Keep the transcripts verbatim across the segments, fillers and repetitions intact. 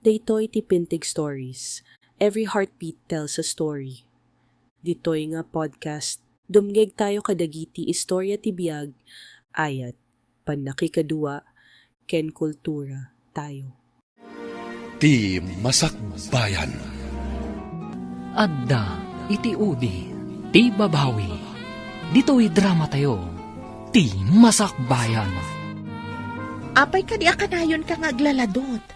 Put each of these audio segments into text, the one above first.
Daytoy ti Pintig Stories. Every heartbeat tells a story. Ditoy nga podcast, dumngegtayo kadagiti istorya ti biag, ayat, pannakikadua, ken kultura tayo. Ti Masakbayan. Adda iti udi ti babawi. Ditoy dramatayo, Ti Masakbayan. Apay kadi a kanayonka nga aglaladot?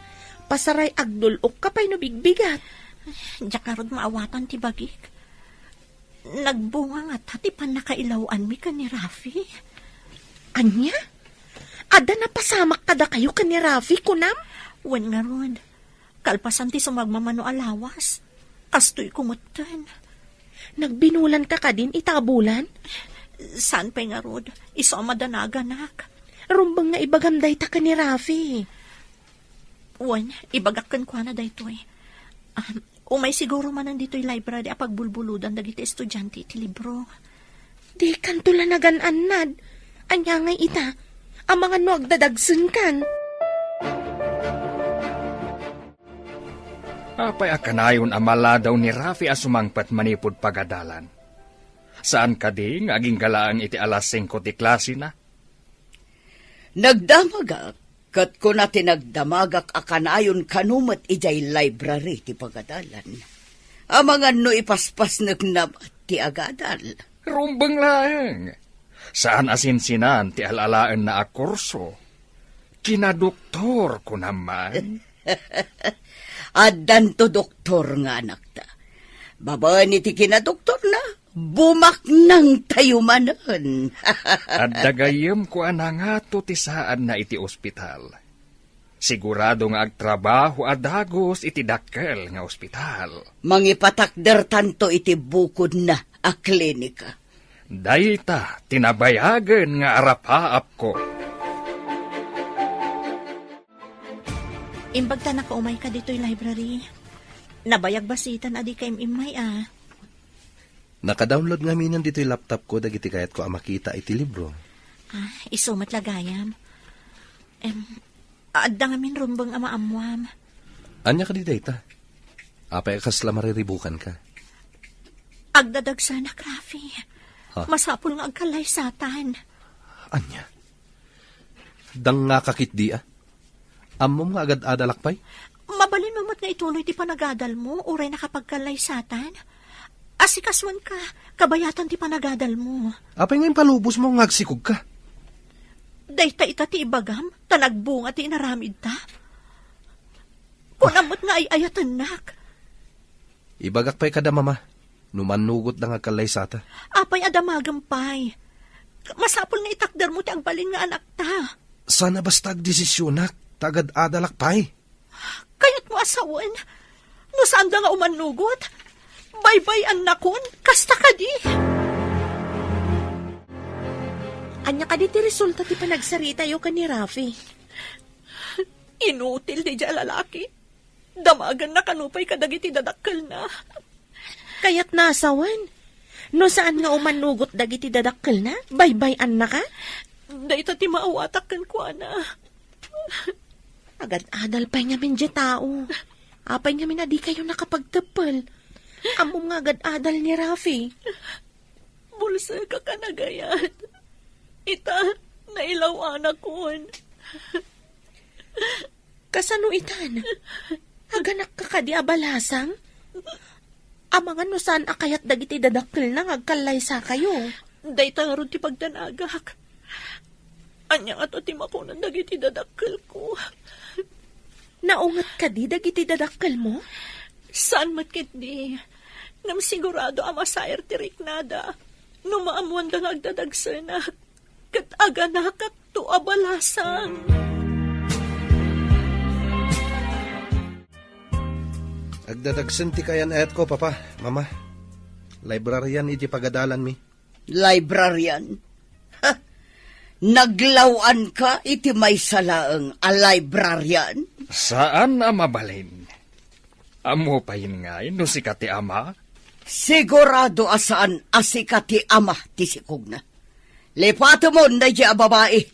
Pasaray, agdul-okka pay no bigbigat. Diak ngarud maawatan ti bagik. Nagbunga ngata ti pannakailaw-anmi ken ni Rafi. Ania? Adda napasamak kadakayo ken ni Rafi, kunam? Wen ngarud, kalpasan ti sumagmamano a lawas, kastoyko metten. Nagbinulanka kadin ita a bulan? Saan pay ngarud, isu a madanaganak. Rumbeng nga ibagam dayta ken ni Rafi. Wen, ibagak kenkuana daytoy. Ah, umay siguro manen ditoy library a pagbulbuludan dagiti estudiante iti libro. Dikanto la nagan-annad. Ania ngay ita? Amangan no agdadagsenkan. Apay a kanayon a maladaw ni Rafi a sumangpet manipud pagadalan? Saan kadi nga agingga laeng iti alas singko ti klasena? Nagdamagak, ket kuna ti nagdamagak a kanayon kano met idiay library ti pagadalan. Amangan no ipaspasnekna met ti agadal. Rumbeng laeng. Saan a sinsinan ti al-alaenna a kurso. Kinadoktor, kunam man. Addanto doktor nga anakta. Babaen iti kinadoktorna, bumaknangtayo manen. Adda gayyem kuana ngato ti saadna iti ospital. Sigurado nga agtrabaho a dagus iti dakkel nga ospital. Mangipatakdertanto iti bukodna a klinika. Dayta ti nabayagen nga arapaapko. Imbagtanak a umayka ditoy library. Nabayag basiten a dika im-immay a. Naka-download ngaminen ditoy laptopko dagiti kayatko a makita iti libro. Ah, isu met la gayam. Em, adda ngamin rumbeng a maammuam. Ania kadi dayta? Apay a kasla mariribukanka? Agdadagsenak, Rafi. Ha? Masapul nga agkallaysatan. Ania? Dangngaka ketdi a? Ammom nga agad-adalak pay? Mabalinmo met nga ituloy ti panagadalmo uray nakapagkallaysatan? Asikasuenka, kabayatan ti panagadalmo. Apay nga impalubosmo nga agsikogka? Dayta ita ti ibagam, ta nagbunga ti inaramidta. Kunam met nga ay-ayatennak. Ibagak pay kada mama, no mannugotda nga agkallaysata. Apay a damagem pay? Masapul nga itakdermo ti agbalin nga anakta. Saan a basta agdesisionak, ta agad-adalak pay. Kayatmo a sawen, no saanda nga umannugot, baybay-annakon, kasta kadi. Ania kadi ti resulta ti panagsaritayo ken ni Rafi? Inutil diay a lalaki. Damagenna kano pay kadagiti dadakkelna. Kayatna a sawen, no saan nga umannugot dagiti dadakkelna, baybay-annaka? Dayta ti maawatak kenkuana. Agad-adal pay ngamin diay tao. Apay ngamin a dikayo nakapagteppel? Ammom nga agad-adal ni Rafi. Bulsek a kanagayat. Ita, nailaw-anakon. Kasano itan? Aganakka kadi a balasang? Amangan no saan a kayat dagiti dadakkelna nga agkallaysakayo. Dayta ngarud ti pagdanagak. Ania ngato ti makunan dagiti dadakkelko? Naunget kadi dagiti dadakkelmo? Saan met ketdi. Ngem sigurado a masair ti riknada no maammoanda nga agdadagsenak. Ket aganakakto a balasang. Agdadagsen ti kayan-ayatko, Papa, Mama. Librarian iti pagadalanmi. Librarian? Ha! Naglaw-anka iti maysa laeng a librarian? Saan a mabalin. Ammo pay ngay no sika ti ama? Sigurado a saan a sika ti ama ti sikogna. Lipatemon daydiay a babai.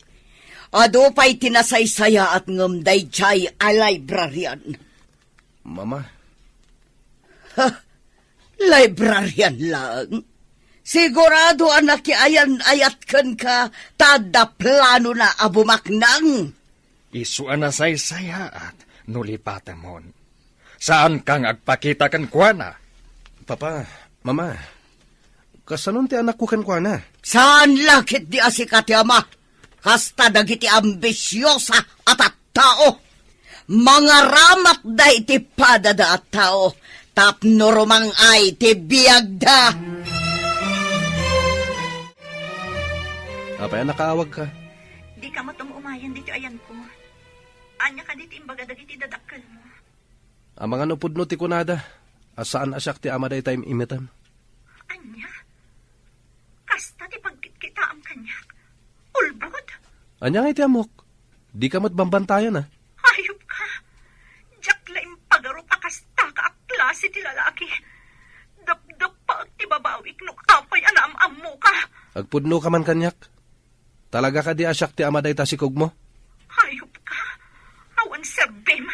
Adu pay ti nasaysayaat ngem daydiay a librarian. Mama. Ha? Librarian laeng? Sigurado a nakiayan-ayat kenka ta adda planona a bumaknang. Isu a nasaysayaat no lipatemon. Saanka nga agpakita kenkuana. Papa, Mama, kasanon ti anakko kenkuana? Saan la ketdi a sika ti ama? Kasta dagiti ambisiosa a tattao. Mangaramata iti padada a tao tapno rumang-ay ti biagda. Apay a nakaawagka? Dika met um-umayen ditoy ayanko. Ania kadi ti imbaga dagiti dadakkelmo? Amangan no pudno ti kunada a saan a siak ti ama dayta im-imetem. Ania? Kasta ti pagkitkitaam kaniak? Ulbod? Ania ngay ti ammok? Dika met bambantayan, a? Ayupka! Diak la impagarup a kastaka a klase ti lalaki. Dapdappaek ti babawik no apay a naam-ammoka. Agpudnoka man kaniak. Talaga kadi a siak ti ama dayta sikogmo? Hayopka! Awan serbim!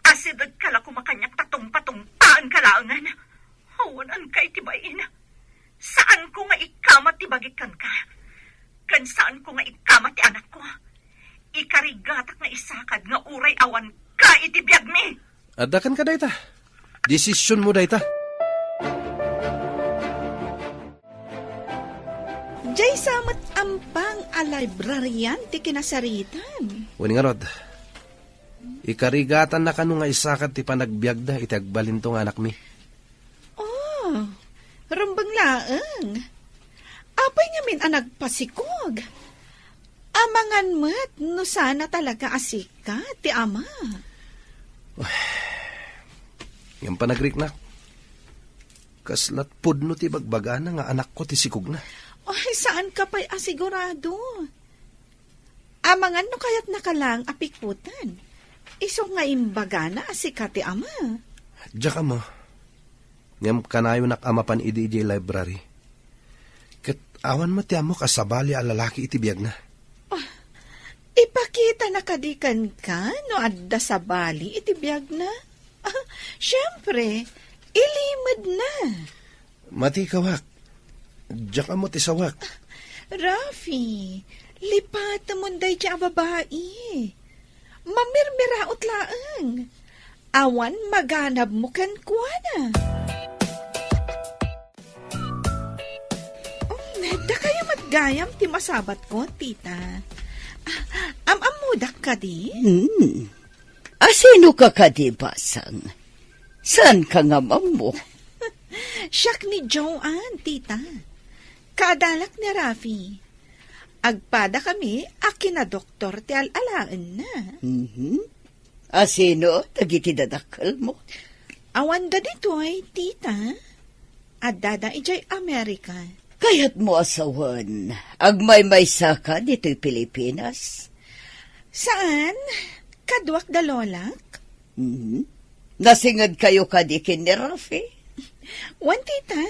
Asidegka la koma kaniak ta tungpatungpaanka laengen. Awan anka iti bain. Saanko nga ikamat ti bagik kenka. Ken saanko nga ikamat ti anakko. Ikarigatak nga isakad nga uray awanka iti biagmi. Adda kenka dayta. Desisionmo dayta. Diay sa met ampang a librarian ti kinasaritan. Wen ngarud, ikarigatannaka no nga isakad ti panagbiagda iti agbalinto nga anakmi. Oh, rumbeng laeng. Apay ngamin a nagpasikog? Amangan met no saan a talaga a sika ti ama. Ngem panagriknak, kaslat pudno ti bagbagana nga anakko ti sikogna. Ay, saanka pay a sigurado. Amangan no kayatnaka laeng a pikutan. Isu nga imbagana a sika ti ama. Diak ammo. Ngem kanayonak a mapan idi idiay library. Ket awan met ti ammok a sabali a lalaki iti biagna. Ah, ipakitana kadi kenka no adda sabali iti biagna? Ah, siempre, ilimedna. Matikawak. Diak ammo ti sawak. Rafi, lipatemon daydiay a babai. Mamirmiraot laeng. Awan maganabmo kenkuana. Um, dakayo met gayam ti masabatko, tita. Ah, am-ammodak kadi? Hmm. Asinoka kadi, basang? Saanka nga ammo? Siak ni Joanne, tita. Kaadalak ni Rafi. Agpadakami a kinadoktor ti al-alaenna. Mhm. Asino dagiti dadakkelmo? Awanda ditoy, tita. Addada idiay Amerika. Kayatmo a sawen, agmaymaysaka ditoy Pilipinas? Saan, kaduak da lolak. Mhm. Nasingedkayo kadi ken ni Rafi? Wen, tita.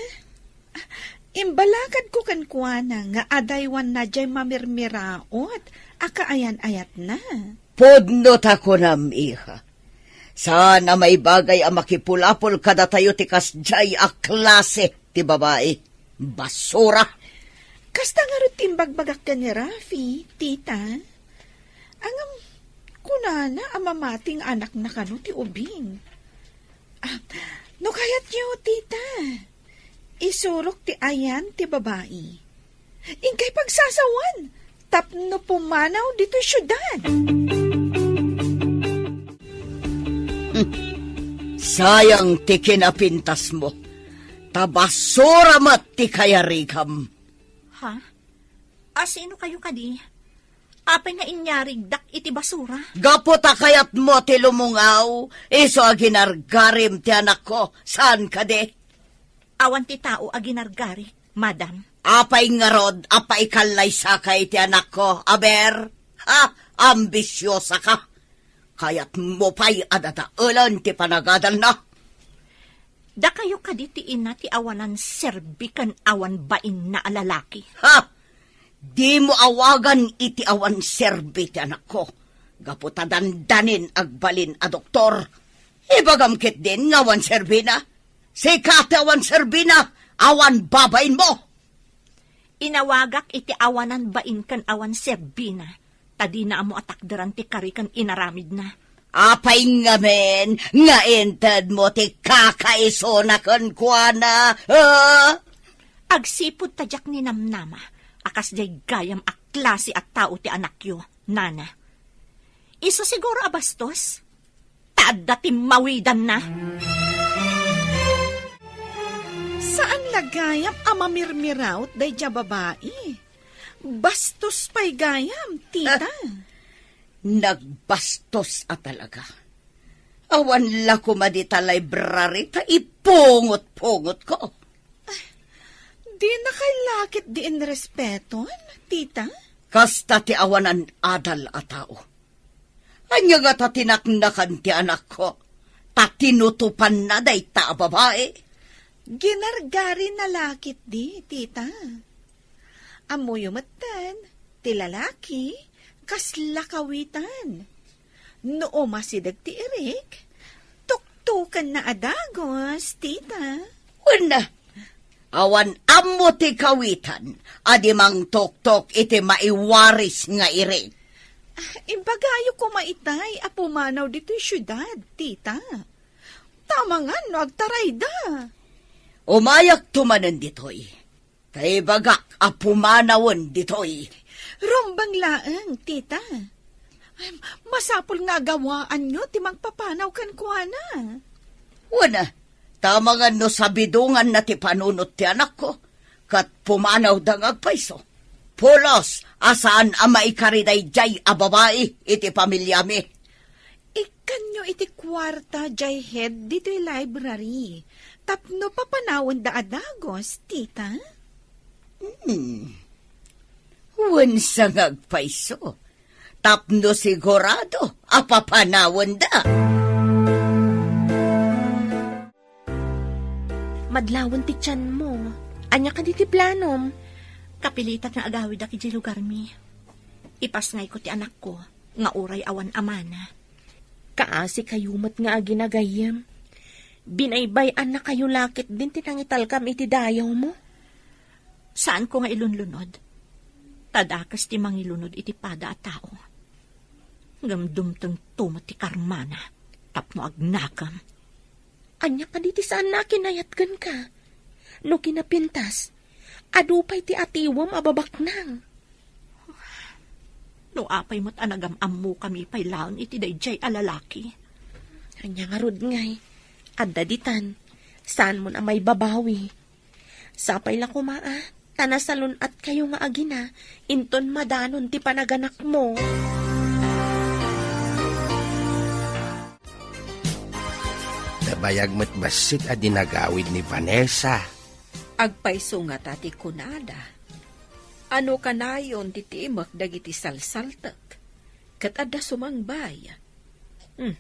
Imbalakadko kenkuana nga adaywanna diay mamirmiraot a kaayan-ayatna. Pudno ta kunam, iha. Saan a maibagay a makipulapol kadatayo ti kasdiay a klase ti babai. Basura! Kasta ngarud ti imbagbagak ken ni Rafi, tita. Ngem, kunana a mamati nga anakna kano ti ubing. Ah, no kayatyo, tita, isurok ti ayan ti babai. Inkay pagsasawan tapno pumanaw ditoy siudad. Hmm. Sayang ti kinapintasmo. Ta basura met ti kayarigam. Ha? Asino kayo kadi? Apay nga inyarigdak iti basura? Gapu ta kayatmo ti lumungaw, isu a ginargarim ti anakko, saan kadi? Awan ti tao a ginargarik, madam. Apay ngarud a paikallaysaka iti anakko, aber? Ha? Ambisiosaka? Kayatmo pay a dadaelen ti panagadalna? Dakayo kadi ti ina ti awanan serbi ken awan bainna a lalaki. Ha? Dimo awagan iti awan serbi ti anakko, gapu ta dandanin agbalin a doktor. Ibagam ketdin nga awan serbina. Sika ti awan serbina, awan babainmo. Inawagak iti awanan bain ken awan serbina, ta dina ammo a takderan ti kari ken inaramidna. Apay ngamin nga intedmo ti kakaisuna kenkuana, ha? Agsipud ta diak ninamnama a kasdiay gayam a klase a tao ti anakyo, nana. Isu siguro a bastos? Ta adda timmawidanna. Saan la gayam a mamirmiraot daydiay a babai. Bastos pay gayam, tita. Ah, nagbastos a talaga. Awan la koma dita library ta ipungot-pungotko. Dina kay la ketdi inrespeton, tita? Kasta ti awanan adal a tao. Ania ngata ti naknakan ti anakko? Ta tinutopanna dayta a babai. Ginargarina la ketdi, tita. Ammoyo metten, ti lalaki, kasla kawitan. No umasideg ti irik, tuktokenna a dagus, tita. Wen, awan ammo ti kawitan a di mangtuktok iti maiwaris nga irik. Ah, imbagayo koma itay a pumanaw ditoy siudad, tita. Tamangan no agtarayda. Umayakto manen ditoy. Ta ibagak a pumanawen ditoy. Rumbeng laeng, tita. Ay, masapul nga agawaanyo ti mangpapanaw kenkuana. Wen, tamangan no sabidonganna ti panunot ti anakko, ket pumanawda nga agpayso. Pulos a saan a maikari daydiay a babai iti pamiliami. Ikkanyo iti kuarta diay head ditoy library tapno papanawenda a dagus, tita? Hmm. Wen sa nga agpayso, tapno sigurado a papanawenda. Madlawen ti tianmo. Ania kadi ti planom? Kapilitak nga agawidak idiay lugarmi. Ipasngayko ti anakko nga uray awan amana. Kaasikayo met nga agina gayyem. Binaybay-annakayo la ketdin ti nangitalkam iti dayawmo. Saanko nga ilunlunod. Ta dakes ti mangilunod iti pada a tao. Ngem dumtengto met ti karmana tapno agnakam. Ania kadi ti saanna a kinayat kenka? No kinapintas, adu pay ti atiwem a babaknang. No apay met a nagam-ammokami pay laeng iti daydiay a lalaki. Ania ngarud ngay? Adda ditan. Saanmon a maibabawi. Sapay la koma a, ta nasalun-atkayo nga agina, inton madanon ti panaganakmo. Nabayag met bassit a dinagawid ni Vanessa. Agpayso ngata ti kunada. Ano kanayon ti timek dagiti salsaltek? Ket adda sumangbay. Hmm.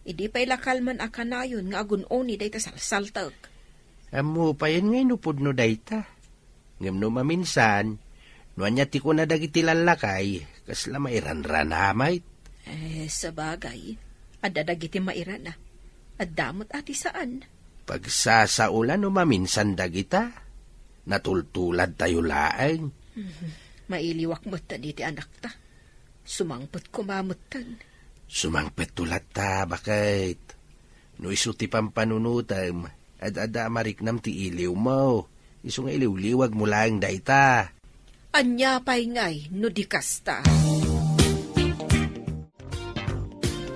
Idi pay la kalman a kanayon nga agun-uni dayta salsaltek. Ammo payen nga inupodno dayta. Ngem no maminsan, no ania ti kuna dagiti lallakay, kasla mairanrana met. Eh, sabagay, adda dagiti mairana. Adda met a ti saan. Pagsasaola no maminsan dagita. Natultuladtayo laeng. Mhm. Mailiwak metten iti anakta. Sumangpet koma metten. Sumangpetto latta, baket. No isu ti pampanunotem, ad-adda a mariknam ti iliwmo. Isu nga iliwliwagmo laeng dayta. Ania pay ngay no di kasta?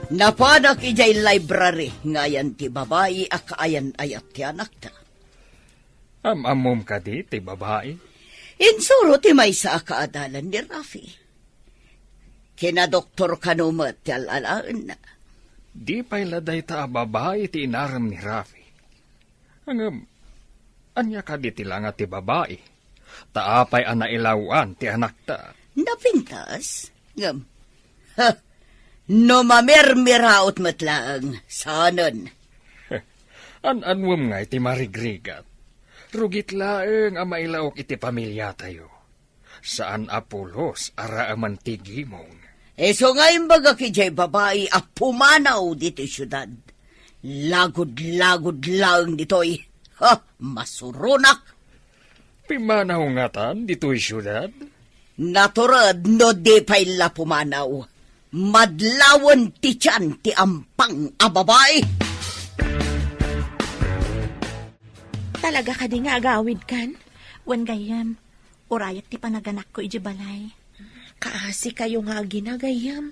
Napanak idiay library nga ayan ti babai a kaayan-ayat ti anakta. Am-ammom kadi ti babai? Insuro ti maysa a kaadalan ni Rafi. Kinadoktor kano met ti al-alaenna. Di pay la dayta a babai ti inarem ni Rafi. Ngem, ania kadi ti langa ti babai? Ta apay a nailaw-an ti anakta? Napintas? Ngem, ha, no mamirmiraot met laeng, saanen. An-anuem ngay ti marigrigat? Rugit laeng a mailaok iti pamiliatayo. Saan a pulos a raaman ti gimong. Isu nga imbagak idiay babai a pumanaw ditoy siudad. Lagud-lagud laeng ditoy. Ha, masuronak. Pimanaw ngatan ditoy siudad? Natured no di pay la pumanaw. Madlawen ti tian ti ampang a babai. Talaga kadi nga agawidkan? Wen gayyem, urayek ti panaganakko idiay balay. Kaasikayo nga agina, gayyem.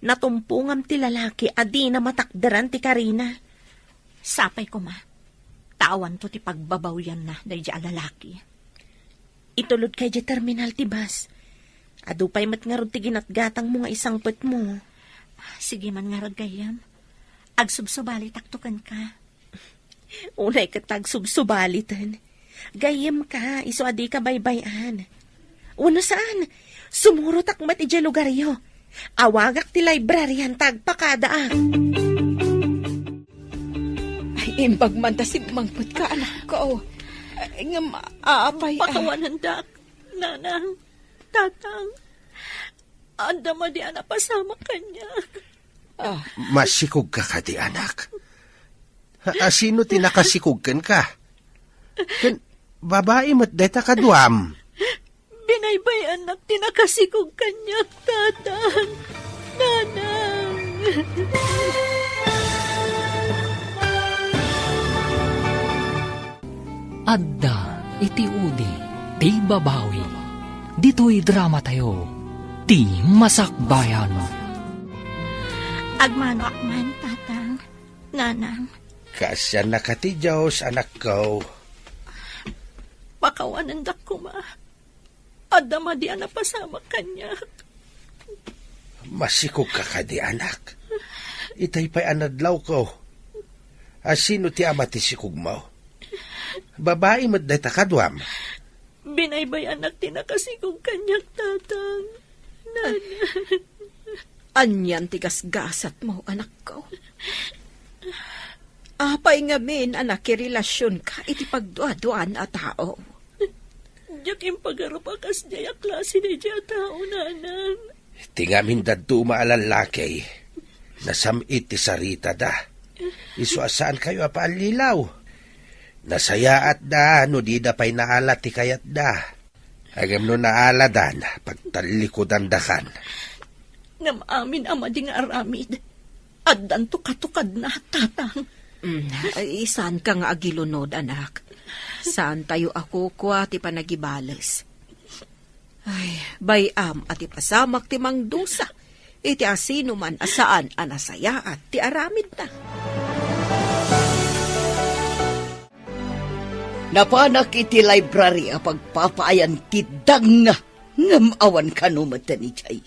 Natumpongam ti lalaki a dina matakderan ti karina. Sapay koma, ta awanto ti pagbabawianna daydiay a lalaki. Itulodka idiay terminal ti bus. Adu pay met ngarud ti ginatgatangmo nga isangpetmo. Sige man ngarud, gayyem. Agsubsubalitakto kenka. Unay ket agsubsubaliten. Gayyemka, isu a dika baybay-an. Wenno saan, sumurotak met idiay lugaryo. Awagak ti librarian ta agpakadaak. Ay, imbag man ta simmangpetka, anakko. Ay, ngem, apay, ah. Pakawanendak, nanang, tatang. Adda madi a napasamak kaniak. Ah. Masikogka kadi, anak? Ha, asino ti nakasikog kenka? Ken babai met dayta kaduam. Binaybay-annak ti nakasikog kaniak, tatang, nanang. Adda iti udi ti babawi. Ditoy dramatayo, ti Masakbayan. Agmanoak man, tatang, nanang. Kaasiannaka ti Dios, anakko. Pakawanendak koma. Adda madi a napasamak kaniak. Masikogka kadi, anak? Itay pay a nadlawko. Asino ti ama ti sikogmo? Babai met dayta kaduam. Binaybay-annak ti nakasikog kaniak, tatang. Nanang. Anian ti gasgasatmo, anakko? Apay ngamin a nakirelasionka iti pagduaduaan a tao? Diak impagarup a kasdiay a klase daydiay a tao, nanang. Ti ngamin dadduma a lallaki, nasam-it ti saritada. Isu a saankayo a paallilaw. Nasayaatda no dida pay naala ti kayatda. Ngem no naaladan, pagtallikudandakan. Ngem amin a madi nga aramid, addanto katukadna, tatang. Mm, ay, saanka nga agilunod, anak. Saantayo a kukua ti panagibales. Ay, bay-am a ti pasamak ti mangdusa iti asinoman a saan a nasayaat ti aramidna. Napanak iti library a pagpapaayan ti dangna, ngem awan kano met idiay.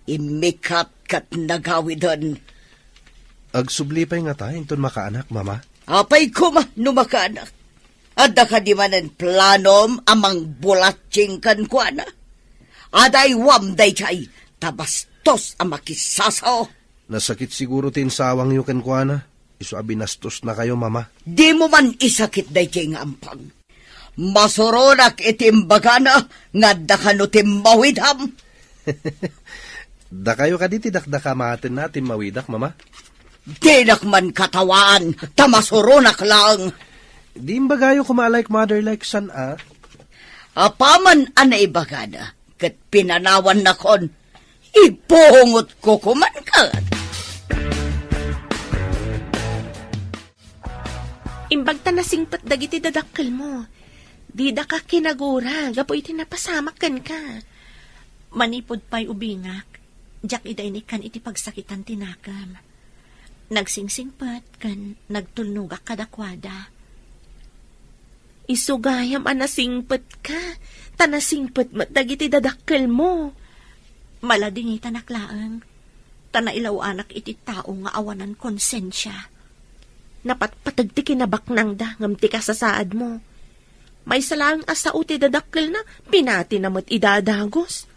Immikat ket nagawiden. Agsubli pay ngata inton makaanak, Mama? Apay koma no makaanak? Adda kadi manen planom a mangbulatsing kenkuana? Adaywam daydiay, ta bastos a makisasao. Nasakit siguro ti insawangyo kenkuana, isu a binastosnakayo, Mama. Dimo man isakit daydiay nga ampang. Masuronak iti imbagana nga adda kano ti mawidam. Dakayo kadi ti dakdakamatenna a timmawidak, Mama? Dinak man katawaan, ta masuronak laeng. Di imbagayo koma a like mother, like son, a? Apaman a naibagana, ket pinanawannakon, ibungotko koman ket. Imbag ta nasingpet dagiti dadakkelmo. Didaka kinagura gapu iti napasamak kenka. Manipud pay ubingak, diak ida inikkan iti pagsakitan ti nakem. Nagsingsingpet ken nagtulnogak kadakuada. Isu gayam a nasingpetka, ta nasingpet met dagiti dadakkelmo. Maladingitanak laeng, ta nailaw-anak iti tao nga awanan konsensia. Napatpateg ti kinabaknangda ngem ti kasasaadmo. Maysa laeng a sao ti dadakkelna, pinatina met ida a dagus.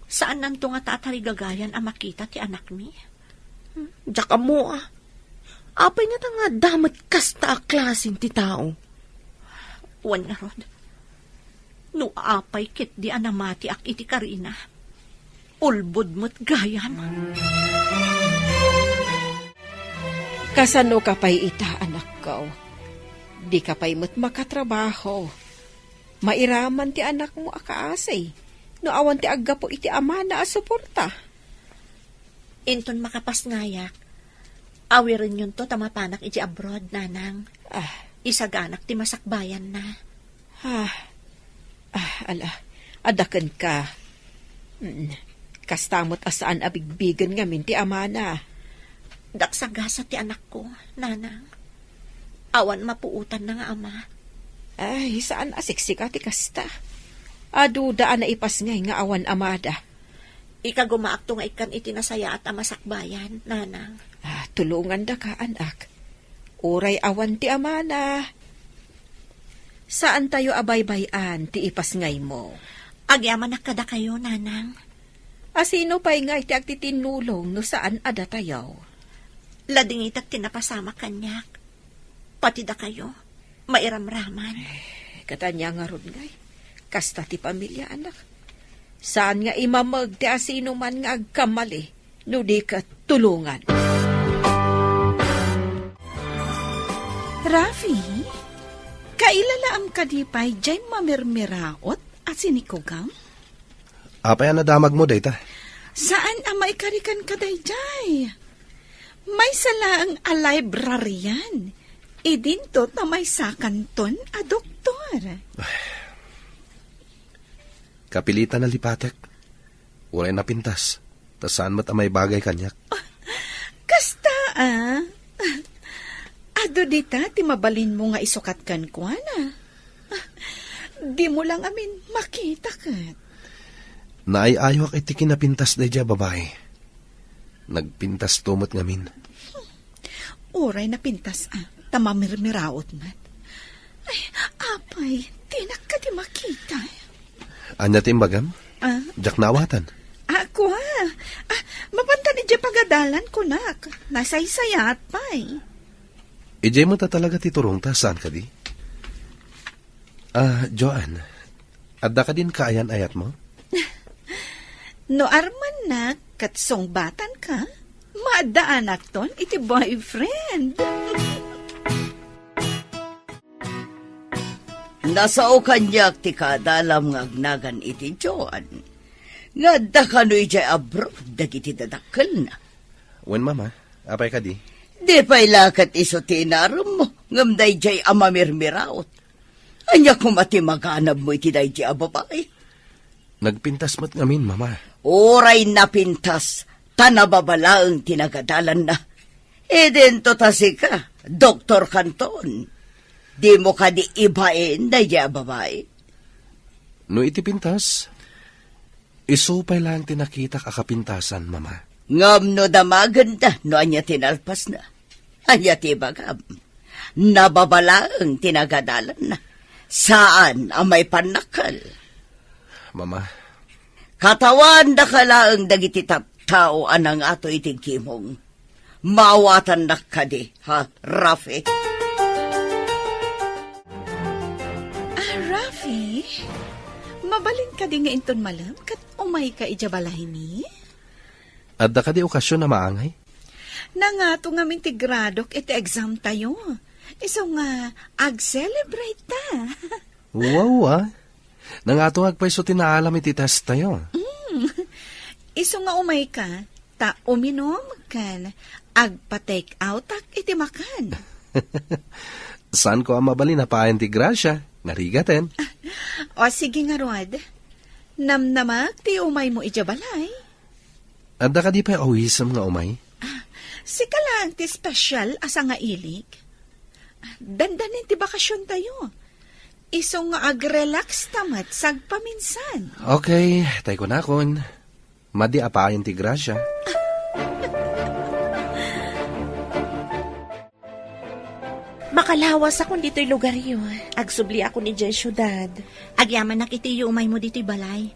Saannanto ngata a tarigagayan a makita ti anakmi? Hmm, diak ammo a. Apay ngata nga adda met kasta a klasen ti tao? Wen ngarud, no apay ketdi a namatiak iti karina, ulbod met gayam. Kasano ka pay ita, anakko? Di ka pay met makatrabaho. Mairaman ti anakmo a kaasi no awan ti aggapu iti amana a suporta. Inton makapasngayak, awirenyonto ta mapanak iti abroad, nanang. Ah. Isaganak ti masakbayanna. Ah, ah, ala, adda kenka. Mm, kasta met a saan a bigbigen ngamin ti amana. Daksa gasat ti anakko, nanang. Awan mapuotanna nga ama. Ay, saan a siksika ti kasta. Aduda a naipasngay nga awan amada. Ikagumaakto nga ikkan iti nasayaat a masakbayan, nanang. Ah, tulongandaka, anak. Uray awan ti amana, saantayo a baybay-an ti ipasngaymo. Agyamanak kadakayo, nanang. A sino pay ngay ti agtitinnulong no saan a datayo? Ladingitak ti napasamak kaniak. Pati dakayo, mairamraman. Eh, katanya ngarud ngay. Kasta ti pamilia, anak. Saan nga imameg ti asinoman nga agkamali no di ket tulongan. Rafi, kailalaam kadi pay jay mamirmiraot a sinikugam? Apay a nadamagmo dayta? Saan a maikarikan ka dayjay? Maysa laeng a librarian. Idinto ta maysakanton a doktor. Kapilitan a lipatek. Uray napintas, ta saan met a maibagay kaniak. Kasta, a? Adu dita ti mabalinmo nga isukat kenkuana. Dimo la ngamin makita ket. Naay-ayoak iti kinapintas daydiay a babai. Nagpintasto met ngamin. Uray napintas a, ta mamirmiraot met. Ay, apay, dinak kadi makita. Ania ti imbagam? Ah? Diak naawatan. Ah, kua. Ah, mapantan idiay pagadalan, kunak. Nasaysayaat pay. Idiay met a talaga ti turongta, saan kadi? Ah, Joanne, adda kadin kaayan-ayatmo? No armannak ket sungbatanka, maaddaanakton iti boyfriend. Nasao kaniak ti kaadalam nga agnagan iti Joan, nga adda kano idiay abroad dagiti dadakkelna. Wen, Mama, apay kadi? Di pay la ket isu ti inaremmo, ngem daydiay a mamirmiraot. Ania koma ti maganabmo iti daydiay a babai? Nagpintas met ngamin, Mama. Uray napintas, ta nababa laeng ti nagadalanna. Idinto ta sika, Doktor Canton. Dimo kadi ibain daydiay a babai? No iti pintas, isu pay laeng ti nakitak a kapintasan, Mama. Ngem no damagenda, no ania ti nalpasna? Ania ti ibagam? Nababa laeng ti nagadalanna. Saan a maipannakkel. Mama. Katawandaka laeng dagiti tattao a nangato iti gimong. Maawatannak kadi, ha, Rafi? Ah, Rafi? Mabalin kadi nga inton malem ket umayka idiay balaymi? Adda kadi okasion a maangay? Nangato ngamin ti gradok iti exam tayo. Isu nga, ag-celebrate ta. Wow, ah. Nangato nga agpayso ti naalam iti test tayo. Mm. Isu nga umayka, ta uminum ken agpa-take outak iti makan. Saan ko a mabalin a paayan ti grasya, narigaten. O, sige ngarud. Namnamak ti umaymo idiay balay. Adda kadi pay awisem nga umay? Ah, sika laeng ti special a sangailik. Dandanin ti bakasion tayo. Isu nga ag-relax ta met sagpaminsan. Okay, tay kunakon. Madi a paayan ti grasya. Makalawasakon ditoy lugaryo. Agsubliakon idiay siudad. Agyamanak iti iyo umaymo ditoy balay.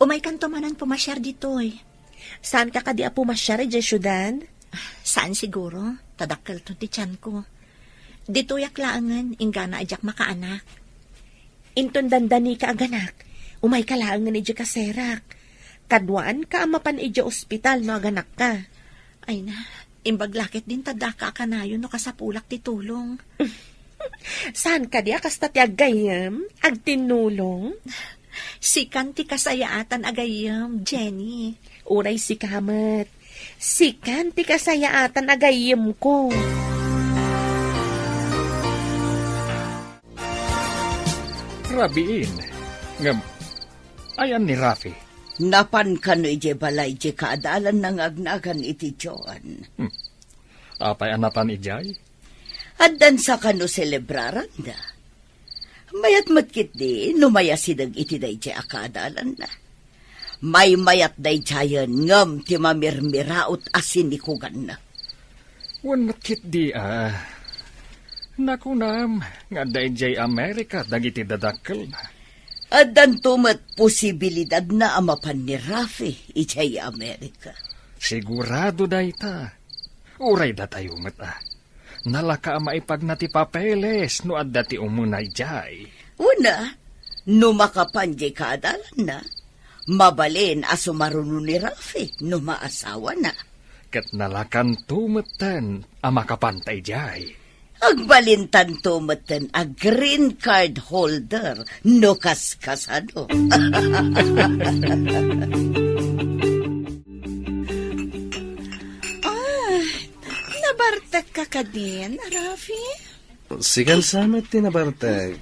Umaykanto manen pumasiar ditoy. Saanka kadi a pumasiar idiay siudad? Saan siguro. Ta dakkelto ti tianko. Ditoyak laengen, inggana a diak makaanak. Inton dandanika aganak, umayka laengen idiay kaserak. Kaduaanka a mapan idiay ospital no aganakka. Ay na, Imbag la ketdin ta daka a kanayon no kasapulak ti tulong. Saan kadi a kasta ti aggayyem, agtinnulong? Sikan ti kasayaatan a gayyem, Jenny. Uray sika met. Sikan ti kasayaatan a gayyemko. Rabiin. Ngem, ayan ni Rafi? Napan kano idiay balay diay kaadalanna nga agnagan iti Joan. Hmm. Apay a napan idiay? Addan sa kano selebraranda. Mayat met ketdi no mayasideg iti daydiay a kaadalanna. Maymayat daydiayen ngem ti mamirmiraot a sinikuganna. Wen met ketdi a. Nakunam nga adda idiay Amerika dagiti dadakkelna. Addanto met posibilidadna a mapan ni Rafi idiay Amerika. Sigurado dayta. Uray datayo met a. Nalaka a maipagna ti papeles no adda ti umuna idiay. Una, no makapan diay kaadalanna, mabalin a sumaruno ni Rafi no maasawana. Ket nalakanto metten a makapanta idiay. Agbalintanto metten a green card holder no kaskasano. Ah, nabartekka kadin, Rafi? Sikan sa met ti nabartek.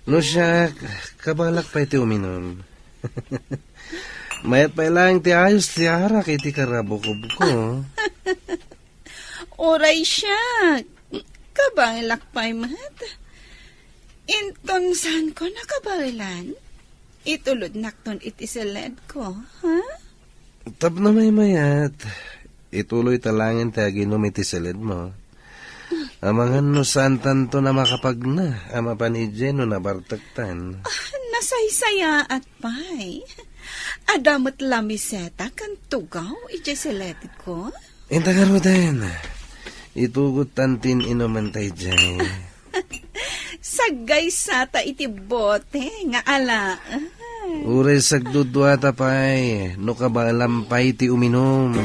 No siak, kabaelak pay ti uminum. Mayat pay laeng ti ayos ti arak iti karabukobko. Uray siak, kabaelak pay met. Inton saanko nakabaelan, itulodnakton iti seledko, ha? Tapno maymayat, ituloyta laengen ti aginum iti seledmo. Amangan no saantanton a makapagna a mapan idiay no nabartektan. Ah, nasaysayaat pay. Adda met lamiseta ken tugaw idiay seledko. Inta ngaruden, itugottan ti in-inumen ta idiay. Saggaysata iti bote nga alaen. Uray sagduduata pay, no kabaelam pay ti uminum.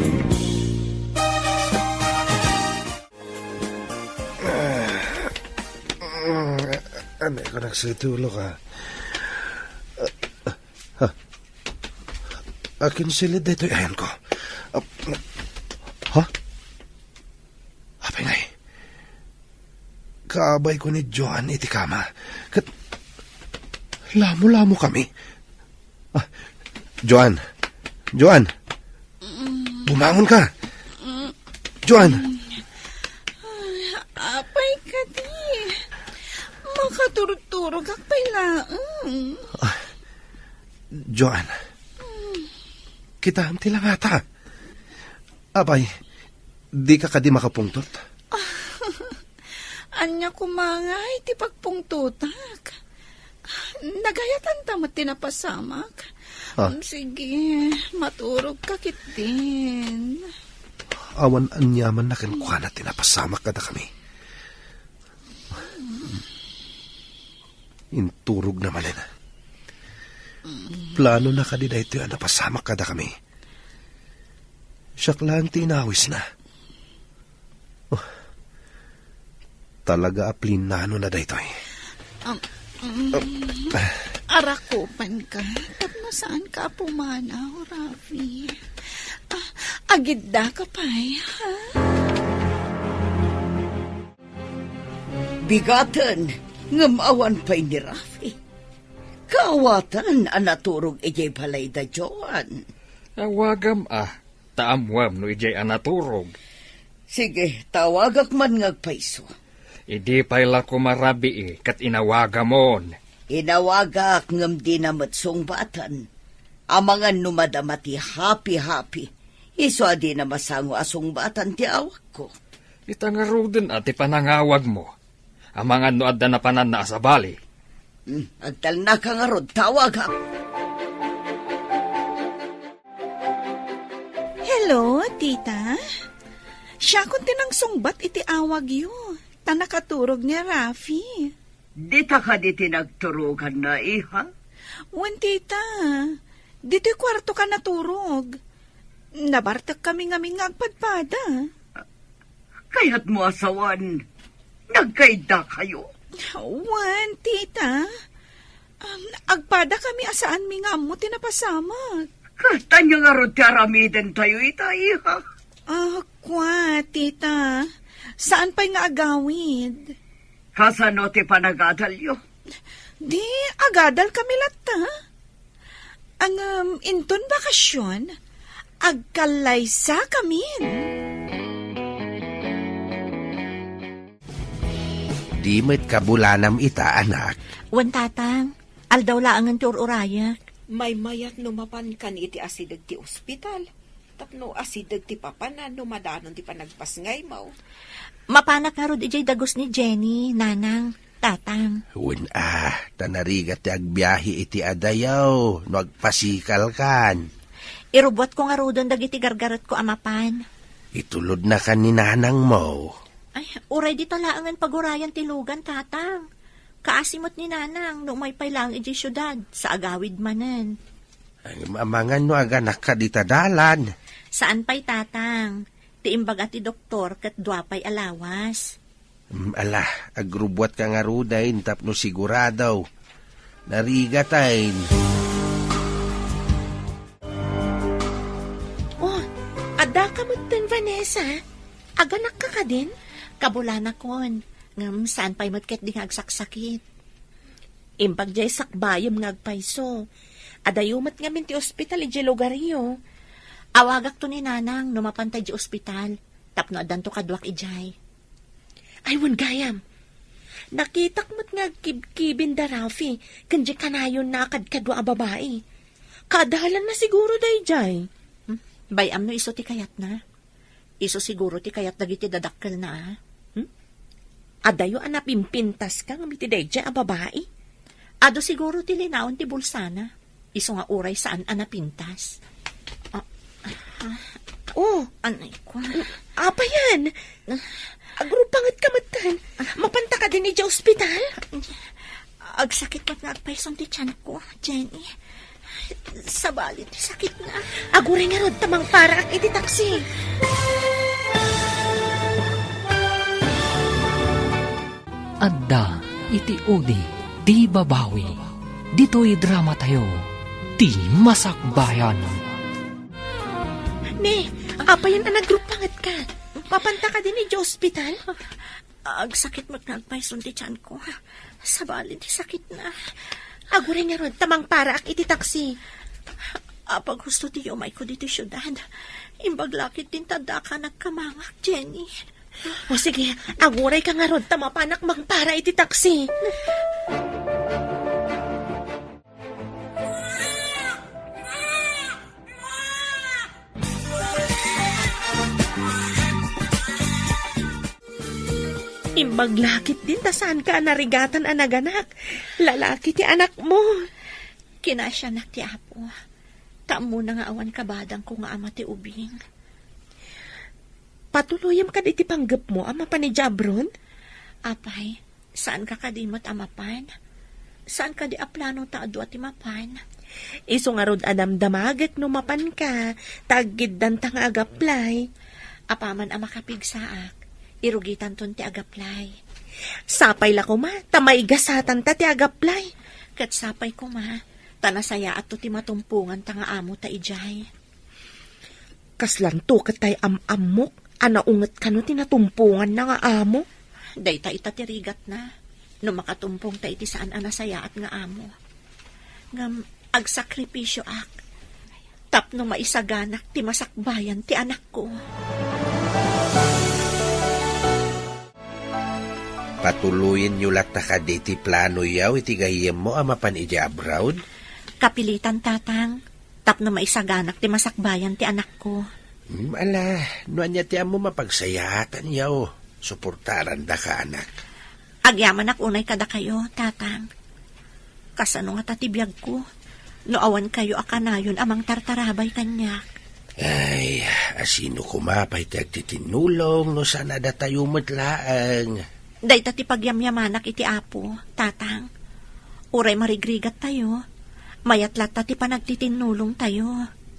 Ano ko nagsitulog, ah? Ha? Akin silid daytoy ayanko. Ah, ha? Apay ngay? Kaabayko ni Joan iti kama. Ket lamo-lamo kami. Ah, Joan. Joan. Bumangon ka. Joan. Ay, apay kadi. Makaturturogak pay laeng. Ah, Joan. Kitaem ti langata. Apay, dika kadi makapungtot? Ania koma ngay ti pagpungtotak? Nagayatanta met ti napasamak. Ah. Sige, maturogka ketdin. Awan aniamanna kenkuana ti napasamak kadakami. Inturogna manen. Planona kadi daytoy a napasamak kadakami? Siak laeng ti inawisna. Oh, talaga a plinanona daytoy. Um, um, arakupanka, tapno saanka a pumanaw, Rafi. Ah, agiddaka pay, ha? Bigaten, ngem awan pay ni Rafi. Kaawatan a naturog idiay balay da Joan. Awagam a, ta ammoam no idiay a naturog. Sige, tawagak man nga agpayso. Idi pay la koma rabii ket inawagamon. Inawagak ngem dina met sungbatan. Amangan no madama ti hapi-hapi, isu a dina masango a sungbatan ti awagko. Ita ngaruden a ti panangawagmo. Amangan no adda napananna a sabali. Hmm, agtalnaka ngarud, tawagak. Hello, tita. Siakon ti nangsungbat iti awagyo, ta nakaturog ni Rafi. Dita kadi ti nagturoganna, iha? Wen, tita. Ditoy kuartoka naturog. Nabartek kami ngamin nga agpadpada. Kayatmo a sawen, nagkaiddakayo? Wen, tita. Um, agpada kami a saanmi nga ammo ti napasamak. Ket ania ngarud ti aramidentayo ita, iha? Ah, kua, tita. Saan pay nga agawid. Kasano ti panagadalyo? Di, agadal kami latta. Ngem, inton bakasion, agkallaysa kamin. Di met kabulanam ita, anak? Wen, tatang. Aldaw laengen ti ur-urayak. Maymayat no mapankan iti asideg ti ospital. Tapno asideg ti papanan no madanon ti panagpasngaymo. Mapanak ngarud idiay dagus ni Jenny, nanang, tatang. Wen a, ta narigat ti agbiahe iti adayo no agpasikalkan. Irubbuatko ngaruden dagiti gargaretko a mapan. Itulodnakan ni nanangmo. Ay, uray dita laengen pagurayan ti lugan, tatang. Kaasi met ni nanang no umay pay laeng idiay siudad, sa agawid manen. Ay, amangan no aganakka dita dalan. Saan pay, tatang. Ti imbaga ti doktor ket dua pay a lawas. Mm, ala, agrubbuatka ngaruden tapno sigurado. Narigatayn. Oh, addaka metten, Vanessa. Aganakka kadin? Kabulanakon, ngem saan pay met ketdi nga agsaksakit. Imbag diay sakbayem nga agpayso. Adayo met ngamin ti ospital idiay lugaryo. Awagakto ni nanang no mapanta idiay ospital, tapno addanto kaduak idiay. Ay, wen gayam. Nakitak met nga agkibkibin da Rafi ken diay kanayonna a kadkadua a babai. Kaadalanna siguro daydiay. Hmm, bay-am no isu ti kayatna. Isu siguro ti kayat dagiti dadakkelna, a? Hmm? Adayo a napimpintaska ngem iti daydiay a babai? Adu siguro ti linaon ti bulsana. Isu nga uray saan a napintas. Ah, ah. Oh, anay ko. Apayan? Agrupangetka metten. Mapanta kadin idiay ospital? Agsakit met nga agpayson ti tianko, Jenny. Sabali ti sakitna. Aguray ngarud ta mangparaak iti taksi. Adda iti udi ti babawi. Ditoy dramatayo, ti masakbayan. Ne, apayan a nagrupangetka? Mapanta kadin idiay ospital? Agsakit met nga agpayson ti tianko. Sabali ti sakitna. Aguray ngarud ta mangparaak iti taksi. Apag husto ti umayko ditoy siudad. Imbag la ketdin ta addaka a nagkamangak, Jenny. O sige, agurayka ngarud ta mapanak mangpara iti taksi. Imbag la ketdin ta saanka a narigatan a naganak. Lalaki ti anakmo. Kinasianak ti Apo. Ta ammona nga awan kabadangko nga ama ti ubing. Patuloyem kadi ti panggepmo a mapan idiay abroad? Apay, saanka kadi met a mapan? Saan kadi a plano ta adu a ti mapan? Isu ngarud a damdamagek no mapanka, ta aggiddanta nga agaplay. Apaman a makapigsaak, irugitanton ti agaplay. Sapay la koma, ta maigasatanta ti agaplay. Ket sapay koma, ta nasayaatto ti matumponganta nga amota idiay. Kaslanto ket tay am-ammok a naunget kano ti natumponganna nga amo? Dayta ita ti rigatna, no makatumpongta iti saan a nasayaat nga amo. Ngem agsakripisioak tapno maisaganak ti masakbayan ti anakko. Patuloyenyo latta kadi ti planoyo iti gayyemmo a mapan idiay abroad? Kapilitan, Tatang, tapno maisaganak ti masakbayan ti anakko. Hmm, ala, no ania ti ammo mapagsayaatanyo, suportarandaka, anak. Agyamanak unay kadakayo, Tatang. Kasano ngata ti biagko no awan kayo a kanayon a mangtartarabay kaniak? Ay, asino koma pay ti agtitinnulong no saan a datayo met laeng? Dayta ti pagyamyamanak iti Apo, Tatang. Uray marigrigattayo, mayat latta ti panagtitinnulongtayo.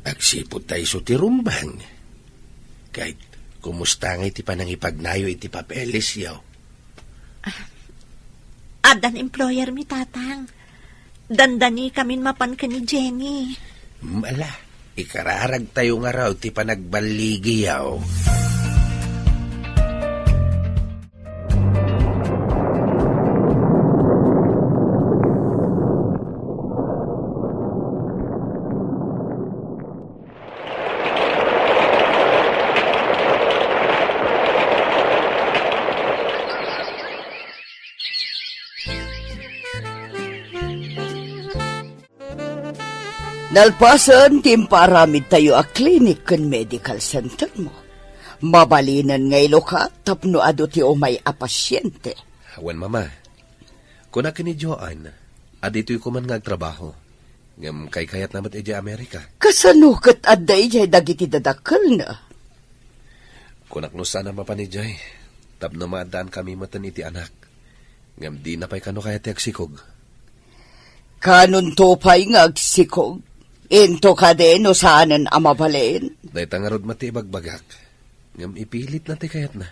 Agsipud ta isu ti rumbeng. Ket Kumusta ngay ti panangipagnayo iti papeles, yaw? Addan employer mi, Tatang. Dandanikamin mapan ken ni Jenny. Hmm, ala, ikararagtayo ngarud ti panagballigi, yaw. Nalpasen ti impaaramidtayo a clinic ken medical center mo, mabalinen nga ilukat tapno adu ti umay a pasiente. Wen, Mama, kuna ken ni Joan a ditoy koma nga agtrabaho, ngem kaykayatna met idiay Amerika. Kasano ket adda idiay dagiti dadakkelna? Kunak no saan a mapan idiay, tapno maaddaan kami metten iti anak. Ngem dina pay kano kayat ti agsikog. Kanonto pay nga agsikog? Into kadi no saanen a mabalin? Dayta ngarud met ti ibagbagak. Ngem ipilitna ti kayatna.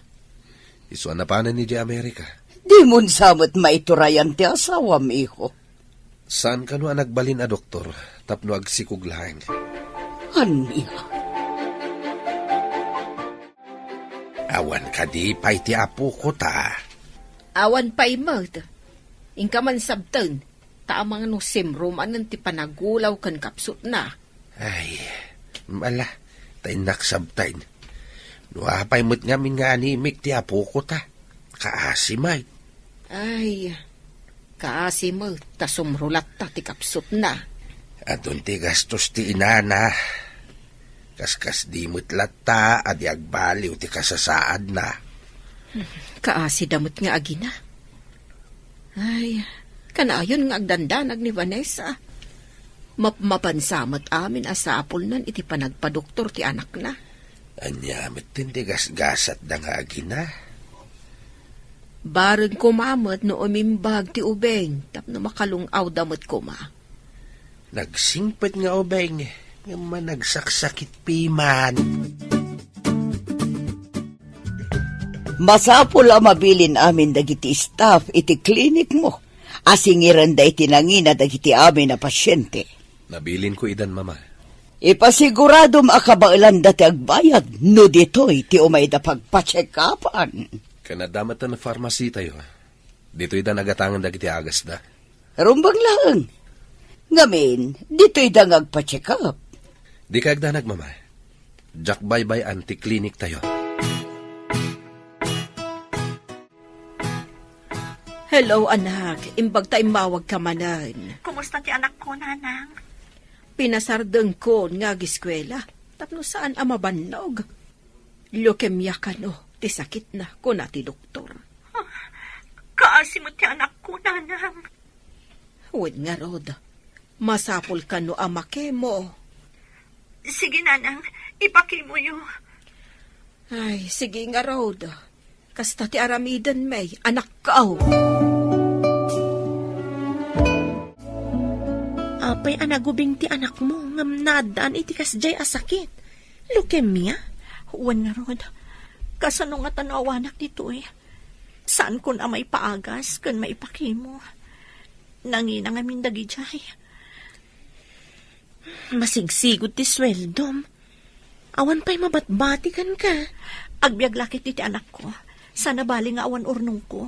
Isu a napanen idiay Amerika. Dimon sa met maiturayan ti asawam, iho. Saan kano a nagbalin a doktor tapno agsikog laeng? Ania? Awan kadi pay ti apoko ta? Awan pay met. Inka man sabten, ta amangan no simro manen ti panagulaw ken kapsutna. Ay, ala, ta innak sabten. No apay met ngamin nga animik ti apoko ta, kaasi met. Ay, kaasi met ta sumro latta ti kapsutna. Adun ti gastos ti inana. Kaskasdi met latta a di agbaliw ti kasasaadna. Kaasida met nga agina. Ay, kanayon nga agdandanag ni Vanessa. Mapmapansa met amin a sapulnan iti panagpadoktor ti anakna. Ania met ti gasgasatda nga agina? Bareng koma met no umimbag ti ubing tapno makalung-awda met koma. Nagsingpet nga ubing, ngem managsaksakit piman. Masapul a mabilin amin dagiti staff iti klinik mo a singirenda iti nangina dagiti amin a pasiente. Nabilinko idan, Mama. Ipasiguradom a kabaelanda ti agbayad no ditoy ti umayda pagpacheck-upan. Ken adda met a pharmacy tayo. Ditoy da nagatangan dagiti agasda. Rumbeng laeng. Ngamin, ditoy da nga agpa-check up. Di ka agdanag, Mama. Diak baybay-an ti klinik tayo. Hello, anak. Imbag ta immawag ka manen. Kumusta ti anak ko, Nanang? Pinasardengkon nga agiskuela tapno saan a mabannog. Leukemia kano ti sakitna, kuna ti doktor. Ah, kaasi met ti anakko, Nanang. Wen ngarud, masapul kano a makemo. Sige, Nanang, ipakimoyo. Ay, sige ngarud. Kasta ti aramiden, may anakko. Apay a nagubing ti anakmo ngem naaddaan iti kasdiay a sakit? Leukemia? Wen ngarud, kasano ngata no awanak ditoy? Saankon a maipaagas ken maipakimo. Nangina ngamin dagidiay. Masigsigud ti sueldom. Awan pay mabatbati kenka. Agbiag la ket iti anakko. Saan a bali nga awan urnongko.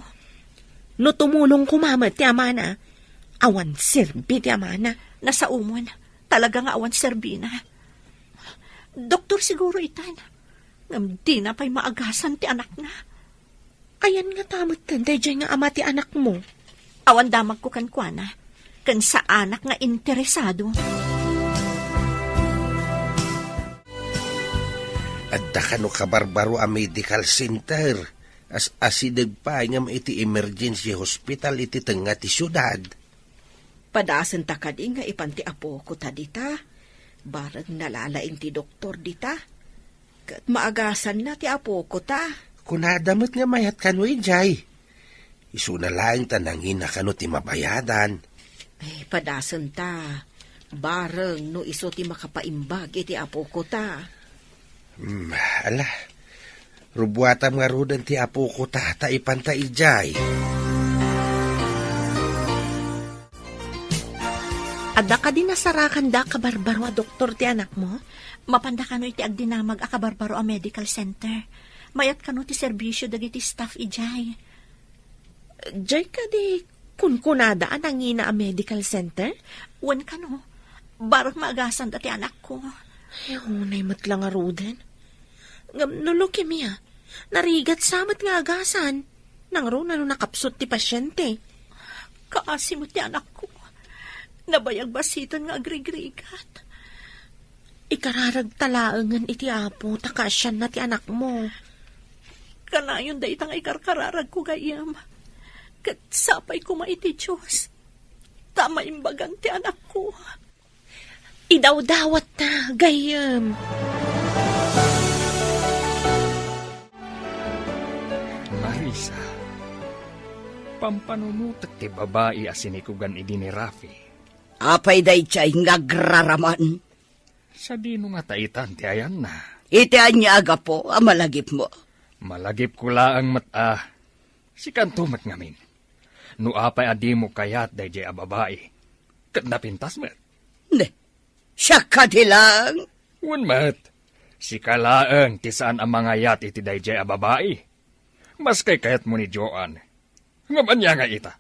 No tumulong koma met ti amana, awan serbi ti amana. Nasaomon. Talaga nga awan serbina. Doktor siguro itan. Ngem dina pay maagasan ti anakna. Ayan ngata metten daydiay nga ama ti anakmo? Awan damagko kenkuana, ken saanak nga interesado. Adda kano kabarbaro a medical center, as-asideg pay ngem iti emergency hospital iti tengnga ti siudad. Padasenta kadi nga ipan ti apoko ta dita? Bareng nalalaing ti doktor dita. Ket maagasanna ti apoko ta. Kunada met nga mayat kano idiay. Isuna laeng ta nangina kano ti mabayadan. Ay, padasenta. Bareng no isu ti makapaimbag iti apoko ta. Hmm, ala. Rubuatam ngaruden ti apoko ta, ta ipanta idiay. Adda kadi nasarakanda a kabarbaro a doktor ti anakmo? Mapanda kano iti agdinamag a kabarbaro a medical center. Mayat kano ti serbisio dagiti staff idiay. Diay kadi kunkunada a nangina a medical center? Wen kano, barek maagasanda ti anakko. Ay, unay met la ngaruden. Ngem no leukemia, narigat sa met nga agasan. Nangruna no nakapsut ti pasiente. Kaasi met ti anakko. Nabayag basiten nga agrigrigat. Ikararagta laengen iti Apo ta kaasianna ti anakmo. Kanayon dayta nga ikarkararagko, gayyem. Ket sapay koma iti Dios ta maimbagan ti anakko. Idawdawatta, gayyem. Marisa, pampanunotek ti babai a sinikugan idi ni Rafi. Apay daydiay nga agraraman? Sadino ngata itan ti ayanna? Iti ania a gapu a malagipmo? Malagipko laeng met a sikanto met ngamin. No apay a dimo kayat daydiay a babai, ket napintas met. Ne, siak kadi laeng? Wen met, sika laeng ti saan a mangayat iti daydiay a babai. Maski kayatmo ni Joan. Ngem ania nga ita?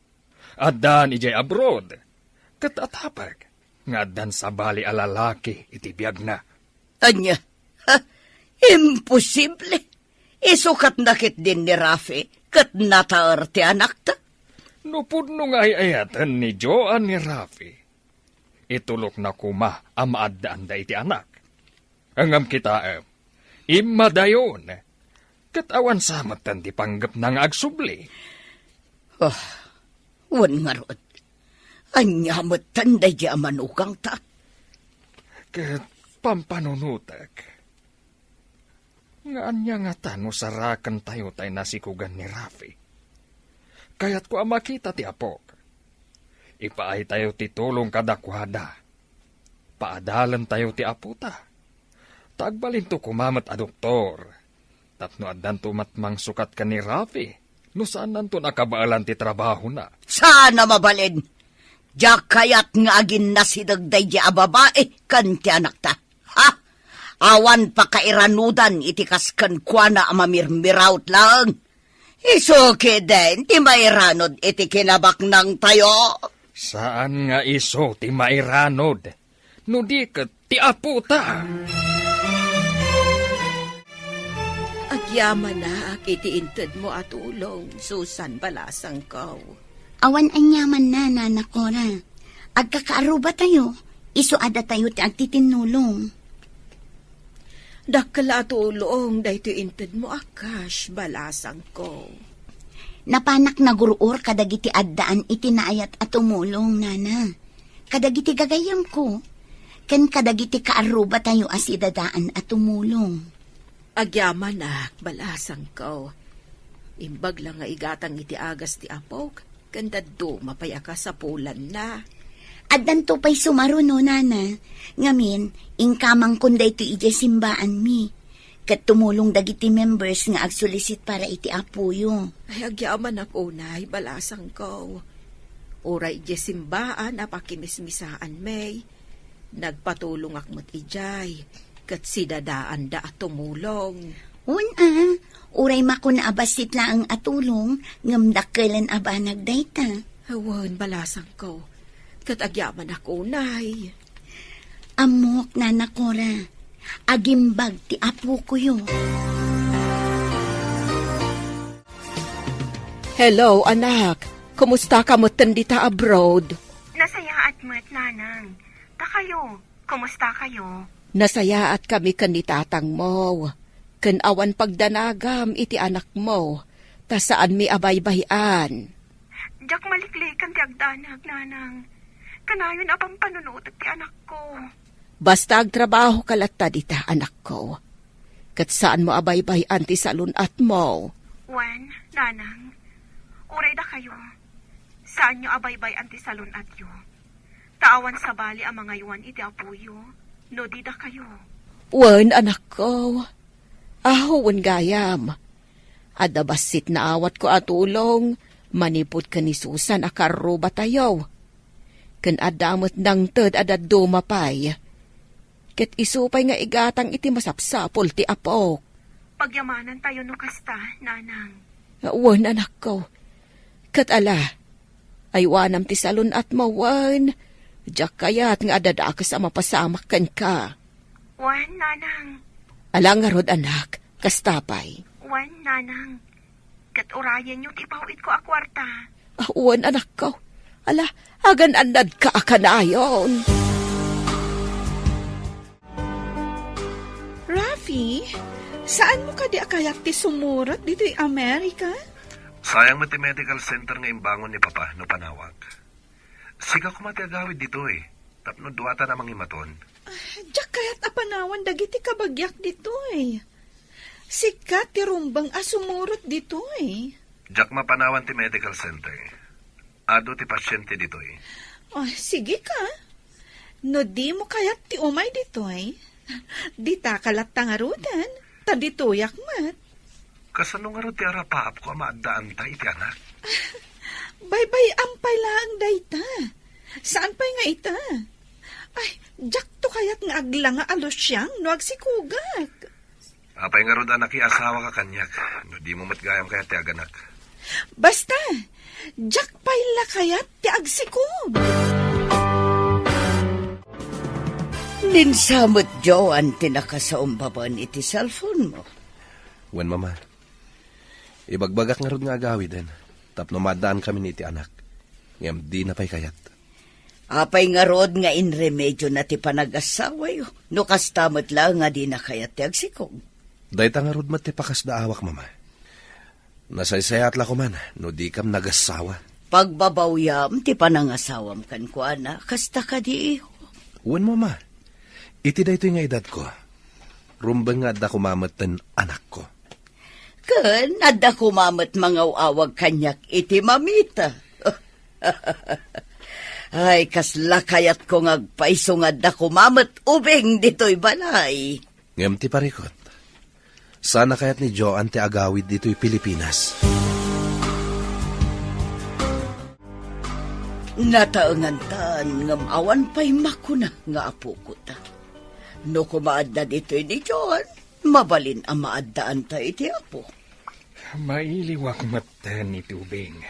Addan idiay abroad. Ket atapek nga addan sabali a lalaki iti biagna. Ania? Ha? Imposible! Isukat na ketdin ni Rafi ket nataer ti anakta. No pudno nga ay-ayaten ni Joan ni Rafi, itulokna koma a maaddaanda iti anak. Ngem kitaem, immadayon, ket awan sa metten ti panggepna nga agsubli. Ah, wen ngarud, ania metten daydiay a manugangta? Ket pampanunotek, nga ania ngata no sarakentayo tay nasikugan ni Rafi? Kayatko a makita ti apok. Ipaaytayo ti tulong kadakuada. Paadalentayo ti apota. Ta agbalinto koma met a doktor. Tapno addanto met mangsukat ken ni Rafi, no saannanto a kabaelan ti trabahona. Saan a mabalin! Diak kayat nga aginnasideg daydiay a babai ken ti anakta. Ha? Awan pakairanudan iti kas kenkuana a mamirmirawt laeng. Isu ketdin ti mairanod iti kinabaknangtayo. Saan nga isu ti mairanod, no di ket ti apota. Agyamanak iti intedmo a tulong, Susan, balasangko. Awan aniamanna, Nana Cora. Agkakaarrubatayo, isu a datayo ti agtitinnulong. Dakkel a tulong daytoy intedmo a cash, balasangko. Napanak nagur-or kadagiti addaan iti naayat a tumulong, Nana. Kadagiti gagayyemko, ken kadagiti kaarrubatayo a sidadaan a tumulong. Agyamanak, balasangko. Imbag la nga igatang iti agas ti apok, ken dadduma pay a kasapulanna. Addanto pay sumaruno, Nana. Ngamin, inkamangkon daytoy idiay simbaanmi. Ket tumulong dagiti members nga agsulisit para iti apoyo. Ay, agyamanak unay, balasangko. Uray idiay simbaan a pakimismisaanmi, nagpatulongak met idiay, ket sidadaanda a tumulong. Wen a, uray makuna a bassit laeng a tulong, ngem dakkelen a banag dayta. Wen, balasangko, ket agyamanak unay. Ammok, Nana Cora, agimbag ti apokoyo. Hello, anak. Kumusta ka metten dita abroad? Nasayaat met, Nanang. Ta kayo, kumusta kayo? Nasayaat kami ken ni tatangmo. Ken awan pagdanagam iti anakmo, ta saanmi a baybay-an. Diak maliklikan ti agdanag, Nanang. Kanayon a pampanunotek ti anakko. Basta agtrabahoka latta dita, anakko. Ket saanmo a baybay-an ti salun-atmo. Wen, Nanang, uray dakayo, saanyo a baybay-an ti salun-atyo. Ta awan sabali a mangaywan iti apoyo, no di dakayo. Wen, anakko. Aho, wen gayam. Adda bassit naawatko a tulong manipud ken ni Susan a karrubatayo. Ken adda met nangted a dadduma pay. Ket isu pay nga igatang iti masapsapul ti apok. Pagyamanantayo no kasta, Nanang. Wen, anakko. Ket ala, aywanam ti salun-atmo wen. Diak kayat nga adda dakes a mapasamak kenka. Wen, Nanang. Ala ngarud, anak, kasta pay. Wen, Nanang. Ket urayenyo ti ipaw-itko a kuarta. Ah, wen, anakko. Ala, agan-annadka a kanayon. Rafi, saanmo kadi a kayat ti sumurot ditoy Amerika? Sayang met ti medical center nga imbangon ni Papa no panawak. Sika koma ti agawid ditoy, tapno duatan a mangimaton. Ah, diak kayat a panawan dagiti kabagiak ditoy. Sika ti rumbeng a sumurot ditoy. Diak mapanawan ti medical center. Adu ti pasiente ditoy. Ah, sige ka. No dimo kayat ti umay ditoy, ditaka latta ngaruden, ta ditoyak met. Kasano ngarud ti arapaapko a maaddaanta iti anak? Baybay-am pay laeng dayta. Saan pay nga ita? Ay, diakto kayat nga aglanga a lusiang no agsikogak. Apay ngarud a nakiasawaka kaniak, no dimo met gayam kayat ti aganak? Basta, diak pay la kayat ti agsikog. Ninsa met, Joan, ti nakasaumbaban iti cellphone mo. Wen, Mama. Ibagbagak ngarud nga agawiden, tapno maaddaankamin iti anak. Ngem dina pay kayat. Apay ngarud nga inremediona ti panagasawayo, no kasta met la nga dina kayat ti agsikog? Dayta ngarud met ti pakasdaawak, Mama. Nasaysayaat la koman no dikam nagasawa. Pagbabawiam ti panangasawam kenkuana, kasta kadi, iho? Wen, Mama. Iti daytoy nga edadko, rumbeng nga adda koma metten anakko. Ken adda koma met mangaw-awag kaniak iti mamita. Ay, kasla kayatko nga agpayso nga adda koma met ubing ditoy balay. Ngem ti parikut, saan a kayat ni Joan ti agawid ditoy Pilipinas. Nataengantan ngem awan pay makuna nga apokota. No koma adda ditoy ni Joan, mabalin a maaddaanta iti Apo. Mailiwak metten iti ubing.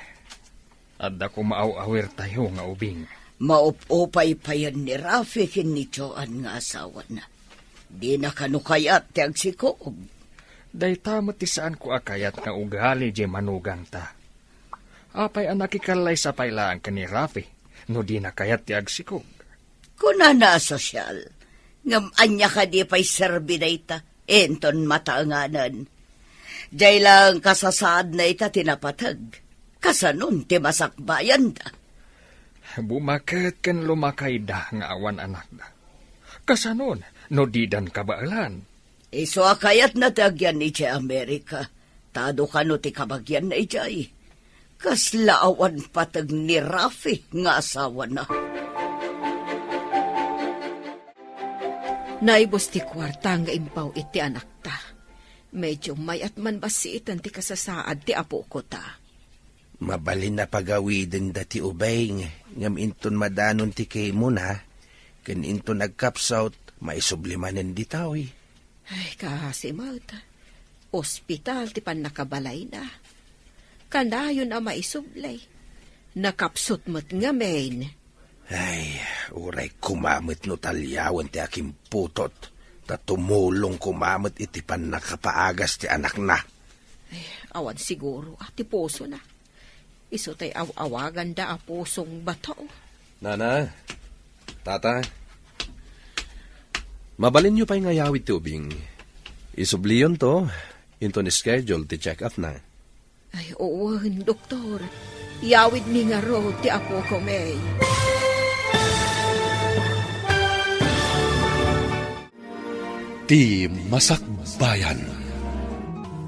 Adda koma aw-awirtayo nga ubing. Maup-upay payen ni Rafi ken ni Joan nga asawana. Dina kano kayat ti agsikog. Dayta met ti saanko a kayat nga ugali diay manugangta. Apay a nakikallaysa pay laeng ken ni Rafi no dina kayat ti agsikog? Kunana a sosyal, ngem ania kadi pay serbi dayta inton mataenganen? Diay laeng kasasaadna ita ti napateg. Kasanon ti masakbayanda? Bumaket ken lumakayda nga awan anakda. Kasanon no didan kabaelan? Isu a kayatna ti agyan idiay Amerika, ta adu kano ti kabagianna idiay. Kasla awan pateg ni Rafi nga asawana. Naibus ti kuarta nga impaw iti anakta. Medio mayat man bassiten ti kasasaad ti apokota. Mabalin a pagawidenda ti ubing, ngem inton madanon ti kemona, ken inton agkapsut, maisubli manen ditoy. Ay, kaasi met. Ospital ti pannakabalayna. Kanayon a maisubli. Nakapsut met ngamin. Ay, uray koma met no taliawen ti akimputot, ta tumulong koma met iti pannakapaagas ti anakna. Ay, awan siguro a ti pusona. Isu tay aw-awaganda a pusong bato. Nana, Tata, mabalinyo pay nga yawid ti ubing. Isubliyonto, inton schedule ti check-up na. Ay, wen, doktor. Yawidmi ngarud ti apoko, May. Ti Masakbayan.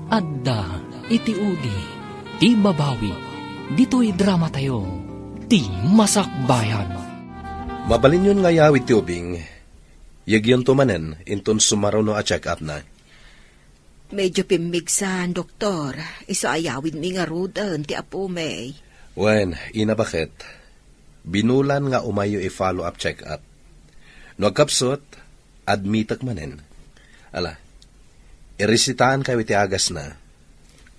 Adda iti udi ti babawi. Ditoy dramatayo, Ti Masakbayan. Mabalinyon nga yawid ti ubing, yegyonto manen inton sumaruno a check-up na. Medyo pimmigsan, Doktor. Isu a yawidmi ngaruden ti apumi. Wen, ina, baket? Binulan nga umayyo i-follow-up check-up. No agkapsut, admitek manen. Ala, iresitaankayo iti agasna.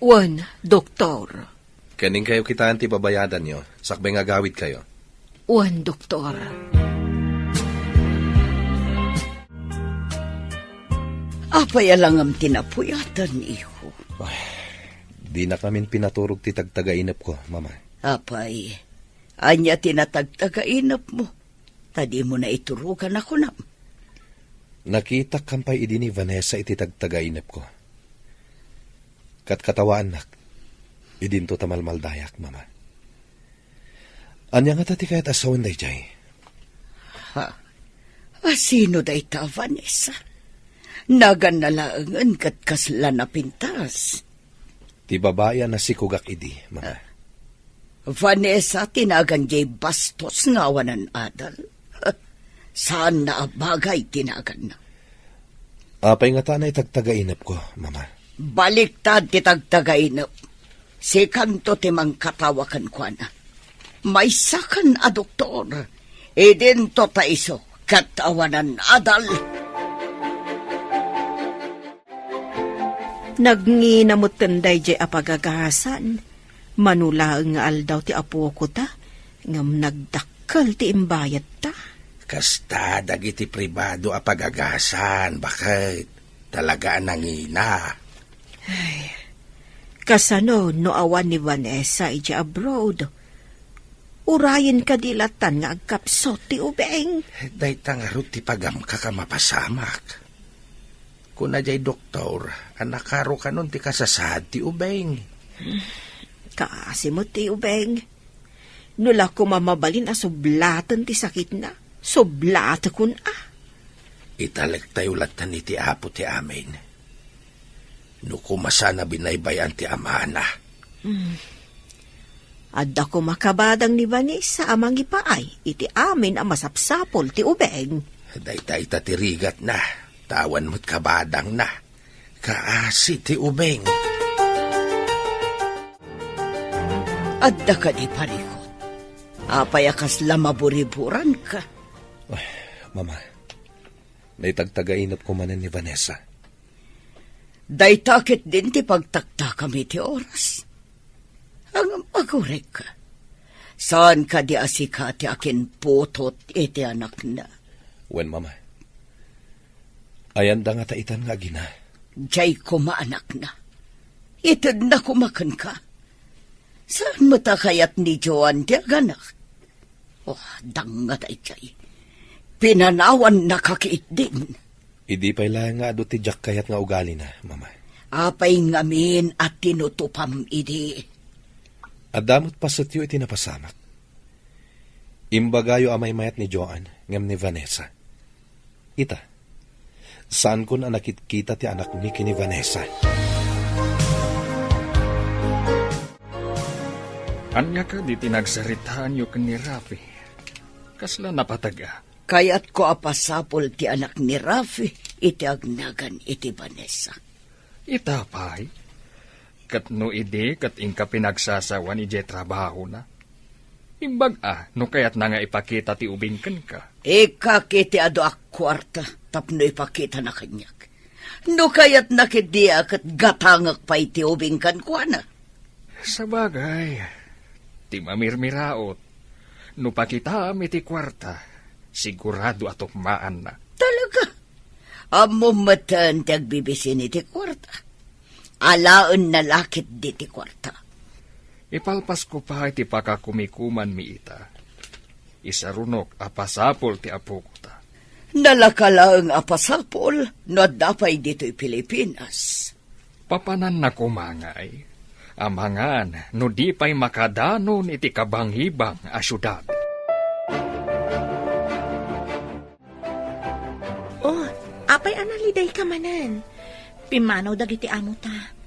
Wen, Doktor. Ken inkayo kitaen ti babayadanyo, sakbay nga agawidkayo. Wen, Doktor. Apay a langam ti napuyatanyo? Ay, dinak ngamin pinaturog ti tagtagainepko, Mama. Apay, ania ti natagtagainepmo? Ta dimo naiturogan a kunam. Nakitak kampay idi ni Vanessa iti tagtagainepko. Katkatawaannak, idinto ta malmaldayak, Mama. Ania ngata ti kayat a sawen daydiay? Ha? A sino dayta, Vanessa? Naganna laengen ket kasla napintas. Ti babai a nasikogak idi, Mama. Vanessa ti nagan diay bastos nga awanan adal. Saanna a bagay ti naganna. Apay ngata a naitagtagainepko, Mama? Baliktad ti tagtagainep. Sikanto ti mangkatawa kenkuana. Maysakan a doktor. Idinto ta isu ket awanan adal. Nagnginamuten daydiay a pagagasan. Mano laeng nga aldaw ti apokota, ngem nagdakkel ti imbayadta. Kasta dagiti pribado a pagagasan, baket? Talaga a nangina. Ay, kasano no awan ni Vanessa idiay abroad? Urayen kadi latan nga agkapsut ti ubing? Dayta ngarud ti pagamkak a mapasamak. Kuna diay doktor a nakarukanon ti kasasaad ti ubing. Kaasi met ti ubing. No la koma mabalin a sublaten ti sakitna, sublatekon a. Italektayo latta iti Apo ti amin. No koma saan a binaybay-an ti amana. Hmm. Adda koma kabadang ni Vanessa a mangipaay iti amin a masapsapul ti ubing. Dayta ita ti rigatna, ta awan met kabadangna. Kaasi ti ubing. Adda kadi parikut? Apay a kasla maburiburanka? Ay, Mama, naitagtagainepko manen ni Vanessa. Dayta ketdin ti pagtaktakam iti oras. Ngem agurekka. Saan kadi a sika ti akinputot iti anakna? Wen, Mama. Ayanda ngata itan nga agina? Diay koma anakna. Itedna koma kenka. Saan met a kayat ni Joan ti aganak? Oh, dangngata idiay. Pinanawannaka ketdin. Idi pay laeng nga adu ti diak kayat nga ugalina, Mama. Apay ngamin a tinutupam idi? Adda met pasetyo iti napasamak. Imbagayo a maymayat ni Joan ngem ni Vanessa. Ita, saankon a nakitkita ti anakmi ken ni Vanessa. Ania kadi ti nagsaritaanyo ken ni Rafi? Kasla napateg a? Kayatko a pasapul ti anak ni Rafi iti agnagan iti Vanessa. Ita pay? Ket no idi ket inka pinagsasawan idiay trabahona? Imbag a no kayatna nga ipakita ti ubing kenka. Ikkak iti adu a kuarta tapno ipakitana kaniak. No kayatna ketdi a ket gatangek pay ti ubing kenkuana. Sabagay, ti mamirmiraot, no pakitaam iti kuarta, sigurado a tukmaanna. Talaga? Ammom metten ti agbibisin iti kuarta. Alaenna la ketdi ti kuarta. Ipalpasko pay ti pakakumikumanmi ita. Isarunok a pasapul ti apokota. Nalaka laeng a pasapul no adda pay ditoy Pilipinas. Papananna koma ngay, amangan no di pay makadanon iti kabangibang a siudad. Oh, apay a nalidayka manen? Pimmanaw dagiti amota.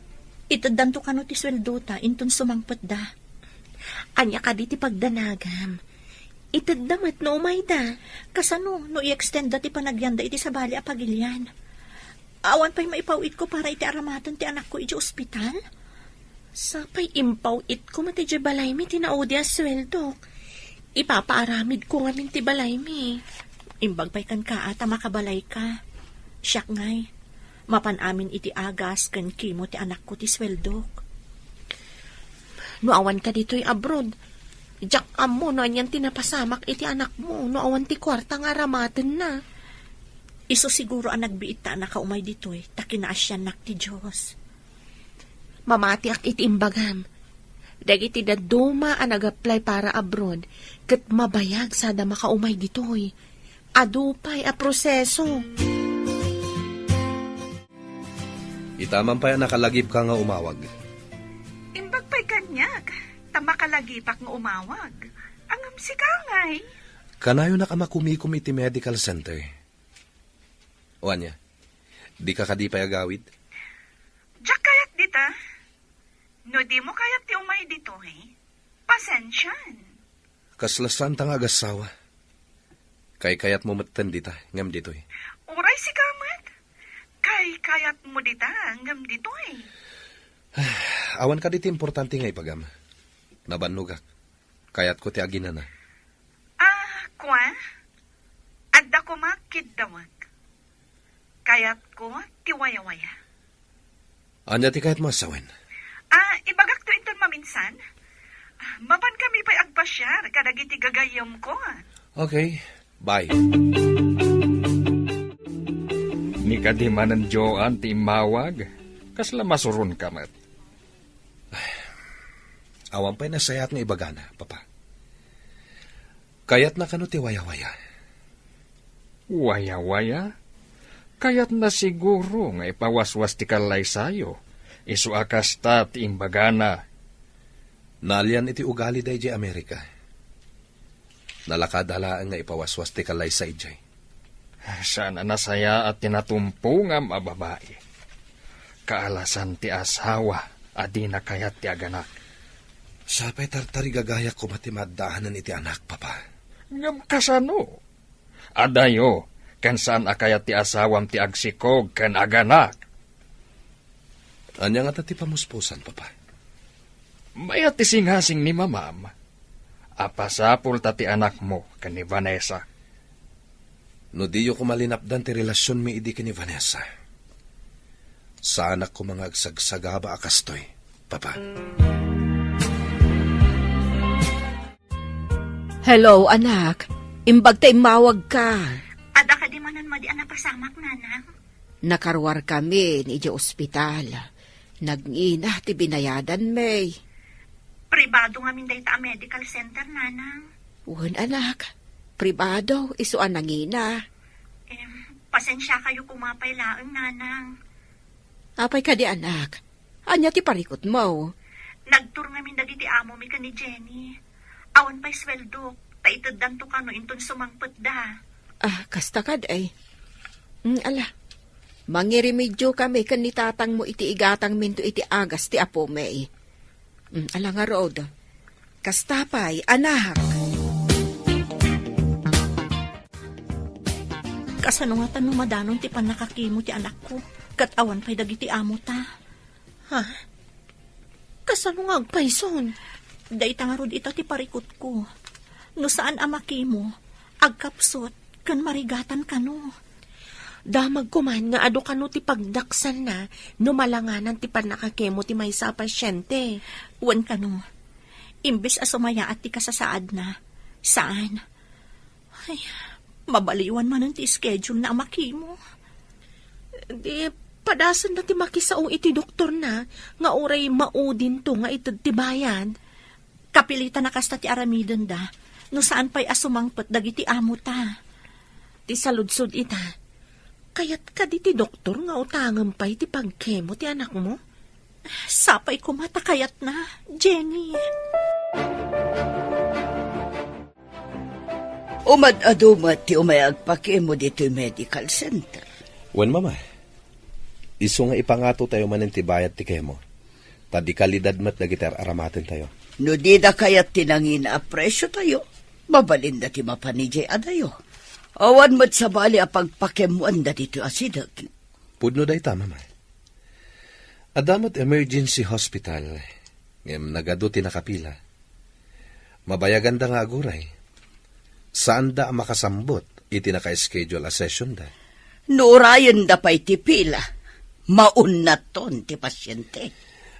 Iteddanto kano ti sueldota inton sumangpetda. Ania kadi ti pagdanagam? Itedda met no umayda. Kasano no i-extendda ti panagyanda iti sabali a pagilian? Awan pay maipaw-itko para iti aramaten ti anakko idiay ospital? Sapay impaw-itko met idiay balaymi ti naudi a sueldok. Ipapaaramidko ngamin ti balaymi. Imbag pay kenka a ta makabalayka. Siak ngay, mapan amin iti agas ken kimo ti anakko ti sueldok. No awanka ditoy abroad, diak ammo no anian ti napasamak iti anakmo no awan ti kuarta nga aramatenna. Isu siguro a nagbiit ta a nakaumay ditoy ta kinaasiannak ti Dios. Mamatiak iti imbagam. Dagiti dadduma a nag-apply para abroad ket mabayag sada makaumay ditoy. Adu pay a proseso. Itaman pay a nakalagipka nga umawag. Imbag pay kaniak, ta makalagipak nga umawag. Ngem sika ngay? Kanayonak a makumikom iti medical center. O ania, dika kadi pay agawid? Diak kayat dita. No dimo kayat ti umay ditoy, pasensian. Kasla saanta nga agassawa. Kaykayatmo metten dita, ngem ditoy. Uray sika met. Kaykayatmo dita, ngem ditoy. Awan kadi ti importante nga ibagam. Nabannogak. Kayatko ti aginana. Ah, kua? Adda koma kiddawek. Kayatko ti wayawaya. Ania ti kayatmo a sawen? Ah, ibagakto inton maminsan. Mapan kami pay agpasiar kadagiti gagayyemko. Okay, bye. Ni kadi manen Joan ti immawag, kasla masuronka met. Awan pay nasayaat nga ibagana, Papa. Kayatna kano ti wayawaya? Wayawaya? Kayatna siguro nga ipawaswas ti kallaysayo, isu a kasta ti imbagana. Naalian iti ugalida idiay Amerika. Nalakada laeng nga ipawaswas ti kallaysa idiay. Saan a nasayaat ti natumpongam a babai. Kaalasan ti asawa a dina kayat ti aganak. Sapay tartarigagayak koma ti maaddaanan iti anak, Papa. Ngem kasano? Adayo, ken saan a kayat ti asawam ti agsikog ken aganak. Ania ngata ti pamuspusan, Papa? Mayat ti singasing ni Mamam a pasapulta ti anakmo ken ni Vanessa. No diyo koma linapdan ti relasionmi idi ken ni Vanessa, saanak koma nga agsagsagaba a kastoy, Papa. Hello, anak. Imbag ta immawagka. Adda kadi manen madi a napasamak, Nanang? Nakaruarkamin idiay ospital. Nagngina ti binayadanmi. Pribado ngamin dayta a medical center, Nanang. Wen, anak. Pribado, isu a nangina. Em, pasensiakayo koma pay laeng, Nanang. Apay kadi, anak? Ania ti parikutmo? Nagtur ngamin dagiti amomi ken ni Jenny. Awan pay sueldok, ta iteddanto kano inton sumangpetda. Ah, kasta kadi. Mm, ala. Mangirimedyo kami ken ni tatangmo iti igatangminto iti agas ti apomi. Mm, ala ngarud. Kasta pay, anak. Kasano ngata no madanon ti pannakakimo ti anakko, ket awan pay dagiti amota? Ha? Kasano nga agpayson? Dayta ngarud ita ti parikutko. No saan a makimo, agkapsut ken marigatan kano. Damagko man nga adu kano ti pagdaksanna no malanganan ti pannakakemo ti maysa a pasiente. Wen kano, imbes a sumayaat ti kasasaadna, saan. Ay, mabaliwan manen ti schedule na a makimo. Di, padasenna ti makisao iti doktorna nga uray maudinto nga ited ti bayad. Kapilitan a kasta ti aramidenda no saan pay a sumangpet dagiti amota. Ti saludsod ita, kayat kadi ti doktor nga utangem pay ti pagkemo ti anakmo? Sapay koma ta kayatna, Jenny. Umad-adu met ti umay agpakemo ditoy medical center. Wen, Mama. Isu nga ipangatotayo manen ti bayad ti kemo, ta di kalidad met dagiti ar-aramatentayo. No dida kayat ti nangina a presiotayo, mabalinda ti mapan idiay adayo. Awan met sabali a pagpakemmoanda ditoy asideg. Pudno dayta, Mama. Adda met emergency hospital, ngem nagadu ti nakapila. Mabayaganda nga aguray. Saanda a makasambut iti naka-schedule a sessionda. No urayenda pay ti pila, maunnaton ti pasiente.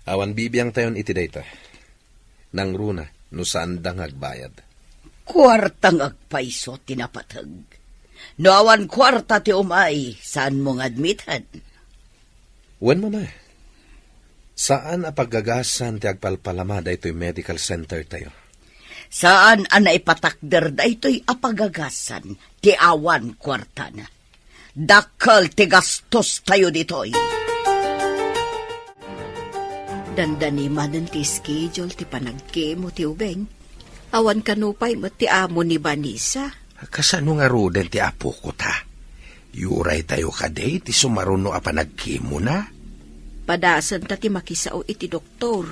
Awan bibiangtayon iti dayta. Nangruna no saanda nga agbayad. Kuarta nga agpayso ti napateg. No awan kuarta ti umay, saanmo nga admiten. Wen, Mama, saan a paggagasan ti agpalpalama daytoy medical center tayo. Saan a naipatakder daytoy a paggagasan ti awan kuartana. Dakkel ti gastos tayo ditoy. Dandani manen ti schedule ti panagkemo ti ubing. Awan kano pay met ti amo ni Vanessa. Kasano ngaruden ti apoko ta? Yuray tayo kadi ti sumaruno a panagkemona? Padasen ta ti makisao iti doktor.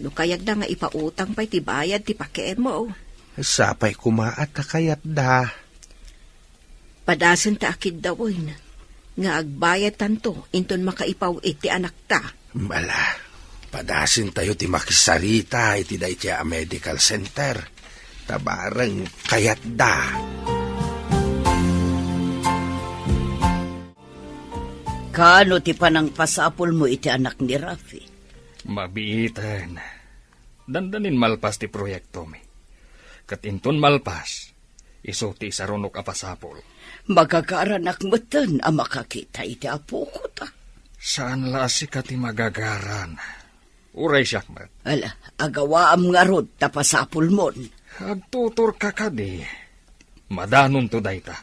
No kayatda nga ipautang pay ti bayad ti pakemo. Sapay koma a ta kayatda. Padasen ta a kiddawen nga agbayad tanto inton makaipaw-it ti anakta. Ala, padasen tayo ti makisarita iti dayta a medical center. Ta bareng kayatda. Kano ti panangpasapulmo iti anak ni Rafi? Mabiiten. Dandanin malpas ti proyektomi. Ket inton malpas, isu ti isarunok a pasapul. Magagaranak metten a makakita iti apoko ta. Saan la a sika ti magagaran. Uray siak met. Ala, agawaam ngarud ta pasapulmon. Agtuturka kadi. Madanonto dayta.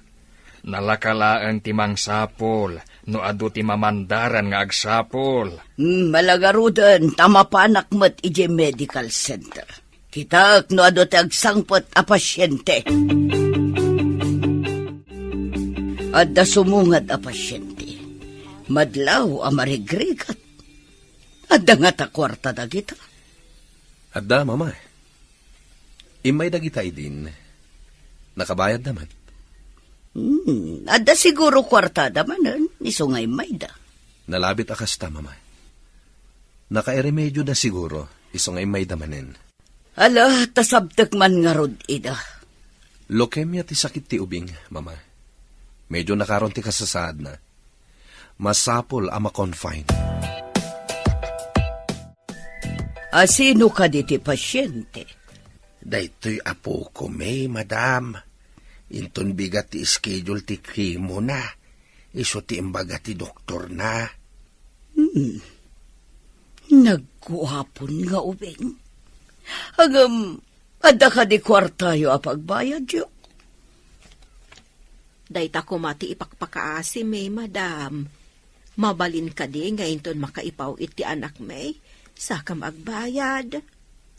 Nalaka laeng ti mangsapul no adu ti mamandaran nga agsapul. Hmm, mala ngaruden ta mapanak met idiay medical center. Kitaek no adu ti agsangpet a pasiente. Adda sumungad a pasiente. Madlaw a marigrigat. Adda ngata kuarta dagita. Adda, Mama. Immay dagita idin. Nakabayadda met. Hmm, adda siguro kuartada manen, isu nga immayda. Nalabit a kasta, Mama. Nakairemedioda siguro, isu nga immayda manen. Ala, ta sabtek man ngarud ida. Leukemia ti sakit ti ubing, Mama. Medyo nakaron ti kasasaadna. Masapul a ma-confine. A sino kadi ti pasiente? Daytoy apokami, madam. Inton bigat ti schedule ti chemo na, isu ti imbaga ti doktor na. Hmm. Nagguapon nga ubing. Ngem, adda kadi kuartayo a pagbayadyo? Dayta koma ti ipakpakaasimi, madam. Mabalin kadi nga inton makaipaw-it ti anakmi, sakam agbayad?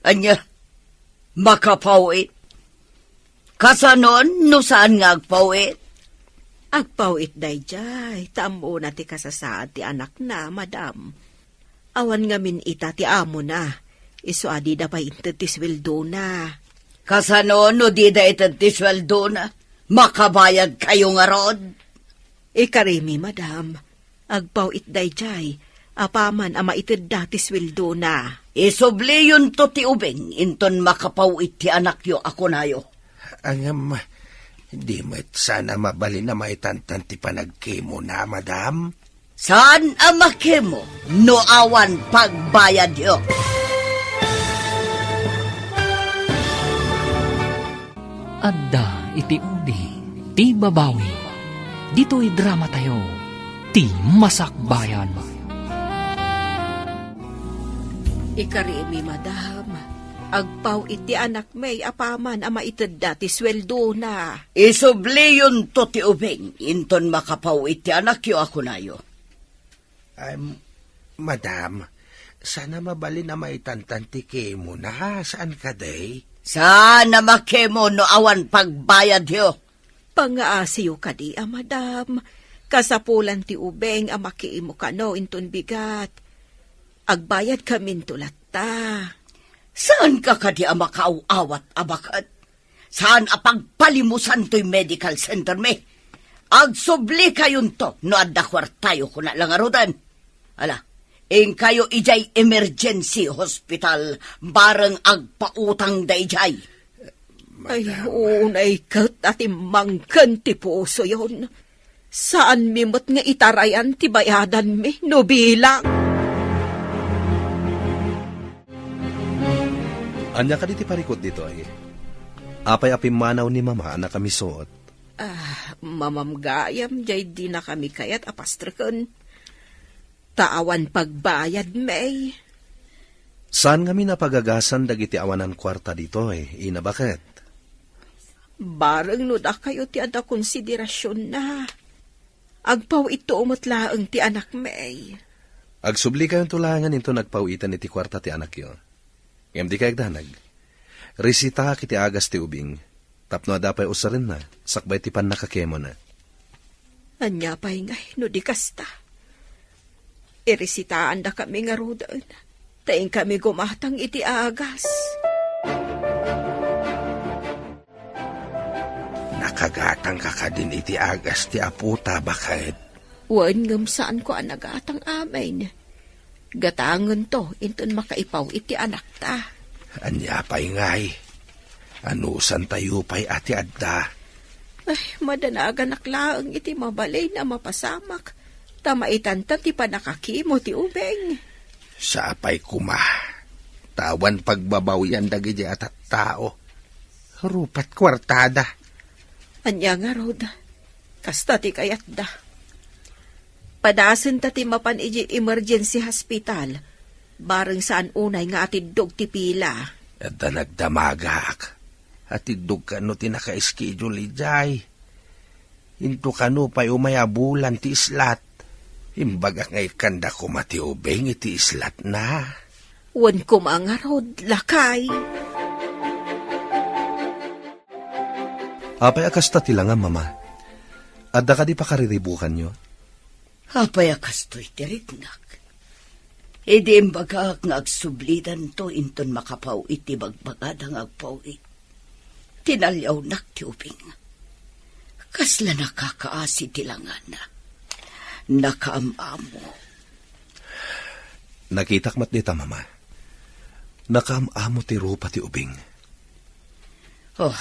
Ania? Makapaw-it? Kasanon no saan nga agpaw-it? Agpaw-it daydiay, ta ammona ti kasasaad ti anakna, madam. Awan ngamin ita ti amona. Isu a dida pay inted ti sueldona. Kasano no dida ited ti sueldona? Makabayad kayo ngarud? Ikarimi, madam. Agpaw-it daydiay, apaman a maitedda ti sueldona. Isubliyonto ti ubing inton makapaw-it ti anakyo a kunayo. Ngem, di met saan a mabalin a maitantan ti panagkemona, madam? Saan a makemo no awan pagbayadyo? Adda iti udi ti babawi. Ditoy dramatayo, ti Masakbayan. Ikarimi, madam, agpaw-it ti anakmi apaman a maitedda ti sueldona. Isubliyonto ti ubing inton makapaw-it ti anakyo a kunayo. Ay, madam, saan a mabalin a maitantan ti kemona, saan kadi? Saan a makemo no awan pagbayadyo? Pangaasiyo kadi a madam, kasapulan ti ubing a makemo kano inton bigat. Agbayadkaminto latta. Saanka kadi a makaaw-awat a baket? Saan a pagpalimusan toy medical center mi? Agsublikayon to no adda kuartayo, kuna la ngaruden. Ala, inkayo idiay emergency hospital, bareng agpautang daydiay. Ay, madama, unay ket a timmangken ti pusoyon. Saanmi met nga itarayan ti bayadanmi no bilang. Ania kadi ti parikut ditoy? Apay a pimmanaw ni Mama a nakamisuot? Ah, mamamgayam, jay dinakami kayat a pastreken. Ta awan pagbayadmi. Saan ngamin a pagagasan dagiti awanan kuarta ditoy, Ina, baket? Bareng no dakayo ti adda konsiderasionna. Agpaw-itto met laeng ti anakmi. Agsublikayon to laengen inton agpaw-iten iti kuarta ti anakyo. Ngem dikay agdanag. Resitaak iti agas ti ubing, tapno adda pay usarenna, sakbay ti pannakakemona. Ania pay ngay no di kasta? Iresitaandakami ngaruden, ta inkami gumatang iti agas. Nakagatangka kadin iti agas ti apota, baket? Wen, ngem saanko a nagatang amin. Gatangento inton makaipaw iti anakta. Ania pay ngay? Anusantayo pay a ti adda? Ay, madanaganak laeng iti mabalin a mapasamak, ta maitanta ti pannakakemo ti ubing. Sapay koma, ta awan pagbabawian dagiti a tattao. Rupat kuartada. Ania ngarud? Kasta ti kayatda. Padasenta ti mapan idiay emergency hospital. Bareng saan unay nga atiddog ti pila. Adda nagdamagak. Atiddog kano ti naka-schedule idiay. Into kano pay umay a bulan ti islat. Imbagak nga ikkanda koma ti ubing iti islatna. Wen koma ngarud, lakay. Apay a kasta ti langam, Mama? Adda kadi pakariribukanyo? Apay a kastoy ti riknak? Idi imbagak nga agsublidanto inton makapaw-it ti bagbagada nga agpaw-it, tinaliawnak ti ubing. Kasla nakakaasi ti langana. Nakaam-amo. Nakitak met dita, Mama. Nakaam-amo ti rupa ti ubing. Oh.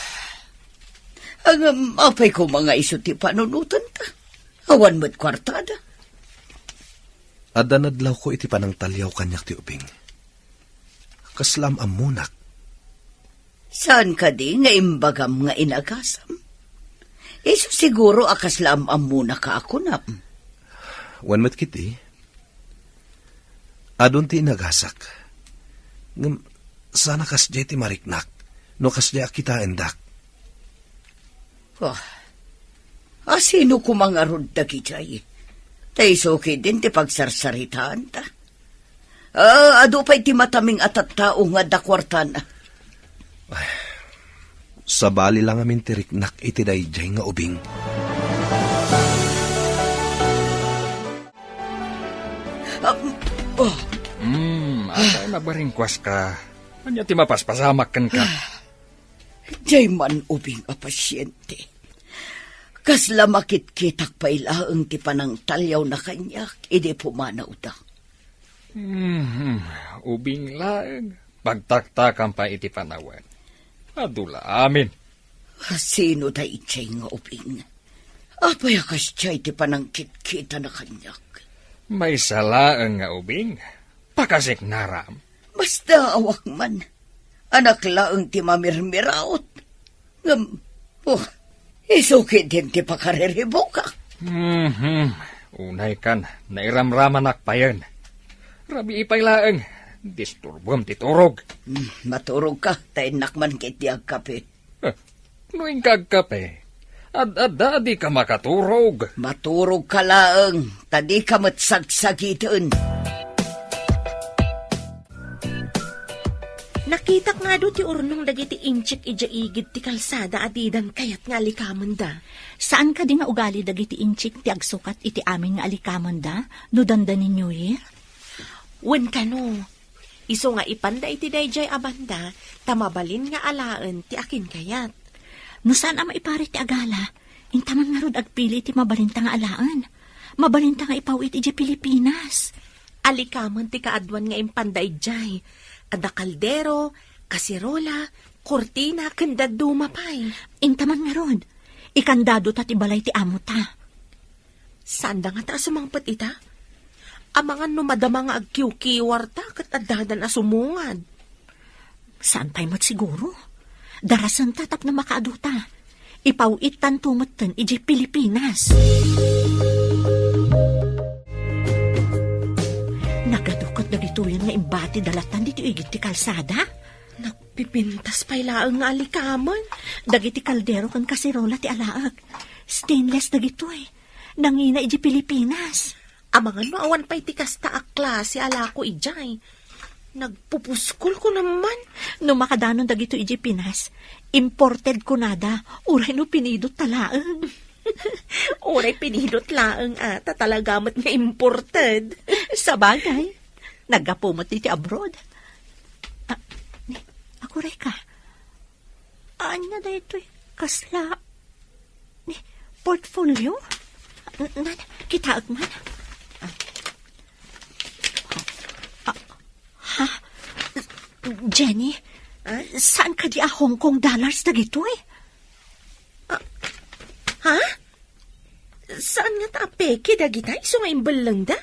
Ngem apay koma nga isu ti panunotanta? Awan met kuartada. Adda nadlawko iti panangtaliaw kaniak ti ubing. Kasla am-ammonak. Saan kadi nga imbagam nga inagasam? Isu siguro a kasla am-ammonak a kunam. Wen met ketdi. Adun ti inagasak. Ngem, saan a kasdiay ti mariknak, no kasdiay a kitaendak. Oh, a sino koma ngarud dagidiay? Ta isu ketdin ti pagsarsaritaanta. Ah, adu pay ti mataming a tattao nga adda kuartana. Ay, sabali la ngamin ti riknak iti daydiay nga ubing. Ah, oh. Hmm, apay a nabaringkuaska? Ania ti mapaspasamak kenka? Diay man ubing a pasiente. Kasla makitkitak pay laeng ti panangtaliawna kaniak idi pumanawda. Mhm, ubing laeng. Pagtaktakam pay iti panawen. Adu la amin. Sino daydiay nga ubing? Apay a kasdiay ti panangkitkitana kaniak? Maysa laeng nga ubing. Pakasiknaram. Basta awak man. Anak laeng ti mamirmiraot. Ngem, oh, isu ketdin ti pakariribukak. Mhm. Unay kan, nairamramanak payen. Rabii pay laeng, disturbom ti turog. Hmm, maturogka, ta innak man ketdi agkape. Eh, no inka agkape, ad-adda a dika makaturog. Maturogka laeng, ta dika met sagsagiten. Nakitak nga adu ti urnong dagiti inchik idiay igid ti kalsada a didan kayat nga alikamenda. Saan kadi nga ugali dagiti inchik ti agsukat iti amin nga alikamenda no dandani New Year? Wen kano, isu nga ipanda iti daydiay a banda, ta mabalin nga alaen ti akinkayat. No saan a maiparit ti agala, Inta man ngarud agpili ti mabalinta nga alaen. Mabalinta nga ipaw-it idiay Pilipinas. Alikamen ti kaaduan nga impanda idiay. Adda kaldero, kaserola, kurtina, ken dadduma pay. Inta man ngarud, ikandado ta ti balay ti amo ta. Saan da ngata a sumangpet ita? Amangan no madama nga agkiwkiwar ta ket addadan a sumungad. Saan pay met siguro? Darasen ta tapno makaadu ta. Ipaw-it tanto metten idiay Pilipinas. Nagadu ket dagitoyen nga imbati da latan ditoy igid ti kalsada? Nagpipintas pay laeng nga alikamen. Dagiti kaldero ken kaserola ti alaek. Stainless dagitoy. Nangina idiay Pilipinas. Amangan no awan pay ti kasta a klase a lako idiay. Nagpupuskol ko naman. No makadanon dagito idiay Pinas, imported kunada, uray no pinidot ta laeng. Uray pinidot laeng, a, ta talaga met nga imported. Sabagay, naggapu met iti abroad. Ah, ni, aguray ka. Ania daytoy? Kasla, ni, portfolio? N-, nan, kitaek man. Ah. Ah, ha? Jenny, ah? Saan kadi a Hong Kong dollars dagitoy? Ah, ha? Saan ngata a peke dagita isu nga imbellengda?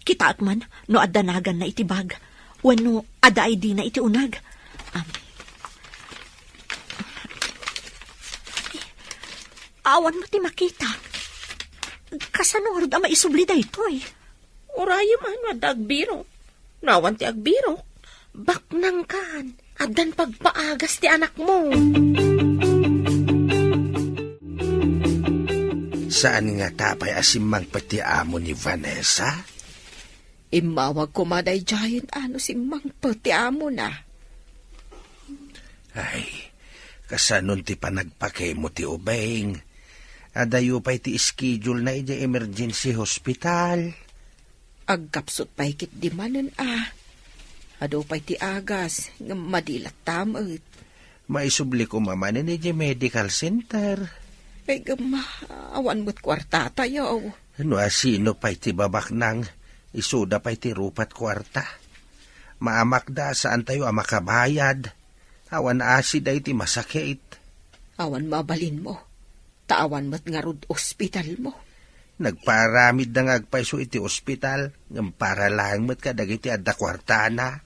Kitaek man no adda naganna iti bag, wenno adda I D na iti uneg. Am. Awan met ti makita. Kasano ngarud a maisubli daytoy? Urayem a no adda agbirok. No awan ti agbirok, baknangkan. Addan pagpaagas ti anakmo. Saan ngata pay a simmangpet ti amo ni Vanessa? Immawag koma daydiayen a no simmangpet ti amona. Ay, kasanon ti panagpakemo ti ubing? Adayo pay ti schedule na idiay emergency hospital. Agkapsut pay ketdi manen a. Adu pay ti agas, ngem madi latta met. Maisubli koma manen idiay medical center. Ay, ngem, awan met kuartatayo. No asino pay ti babaknang, isuda pay ti rupat kuarta. Maamakda a saantayo a makabayad. Awan asi daytoy masakit. Awan mabalinmo. Ta awan met ngarud ospitalmo. Nagpaaramidda nga agpayso iti ospital, ngem para laeng met kadagiti adda kuartana.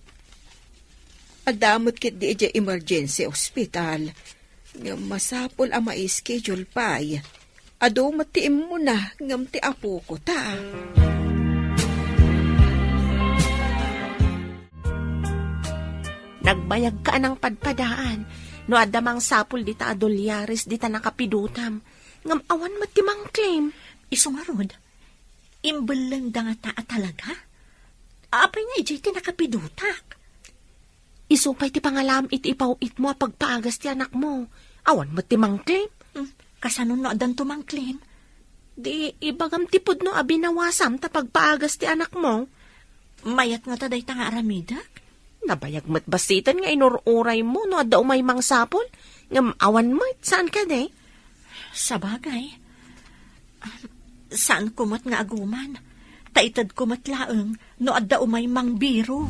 Adda met ketdi idiay emergency hospital, ngem masapul a mai-schedule pay. Adu met ti immuna, ngem ti apoko ta. Nagbayagka a nangpadpadaan no adda mangsapul dita a dolyares dita nakapidotam, ngem awan met ti mangclaim. Isu ngarud, imbellengda ngata a talaga? Apay nga idiay ti nakapidotak? Isu pay ti pangalaam iti ipaw-itmo a pagpaagas ti anakmo. Awan met ti mangclaim. Hmm, kasano no addanto mangclaim? Di ibagam ti pudno a binawasam ta pagpaagas ti anakmo. Mayat ngata dayta nga aramidek? Nabayag met bassiten nga inur-uraymo no adda umay mangsapul, ngem awan met, saan kadi? Sabagay. Saanko met nga aguman, ta itedko met laeng no adda umay mangbiro.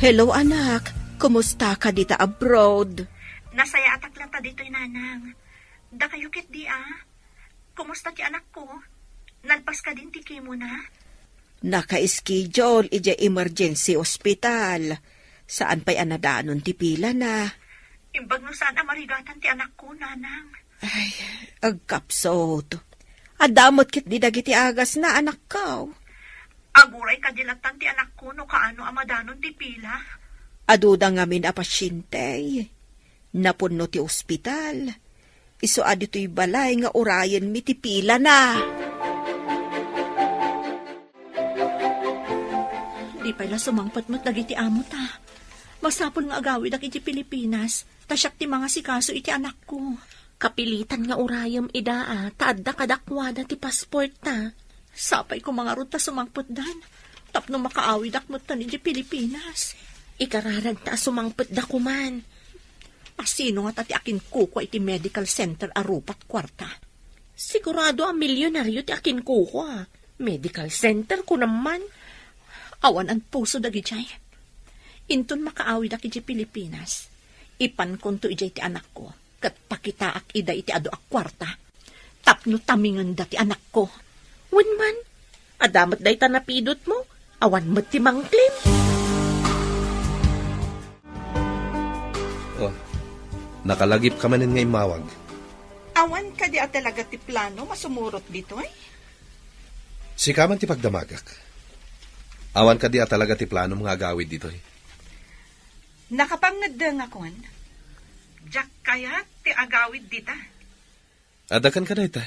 Hello, anak. Kumusta ka dita abroad? Nasayaatak latta ditoy, Nanang. Dakayo ketdi, a? Kumusta ti anakko? Nalpas kadin ti chemo na? Naka-schedule idiay emergency hospital. Saan pay a nadanon ti pilana. Imbag no saan a marigatan ti anakko, Nanang. Ay, agkapsut. Adda met ketdi dagiti agasna, anakko. Aguray kadi lattan ti anakko no kaano a madanon ti pila. Aduda ngamin a pasyente. Napunno ti ospital. Isu a ditoy balay nga urayenmi ti pilana. Di pay la sumangpet met dagiti amo ta. Masapul nga agawidak iti Pilipinas, ta siak ti mangasikaso iti anakko. Kapilitan nga urayem ida a, ta adda kadakuada ti passport ta. Sapay koma ngarud ta sumangpetdan, tapno makaawidak metten iti Pilipinas. Ikararag ta a sumangpetda koman. Sino ngata ti akinkukua iti medical center a rupa't kuarta? Sigurado a milionario ti akinkukua. Medical center, kunam man. Awan a puso dagidiay. Inton makaawidak idiay Pilipinas, ipankonto idiay ti anakko, ket pakitaak ida iti adu a kuarta. Tapno tamingenda ti anakko. Wen man, adda met dayta napidutmo, awan met ti mangklim. Oh, nakalagipka manen nga immawag. Awan kadi a talaga ti plano masumurot ditoy? Sika man ti pagdamagak. Awan kadi a talaga ti planom nga agawid ditoy? Nakapangngeddengakon. Diak kayat ti agawid dita. Adda kenka dayta.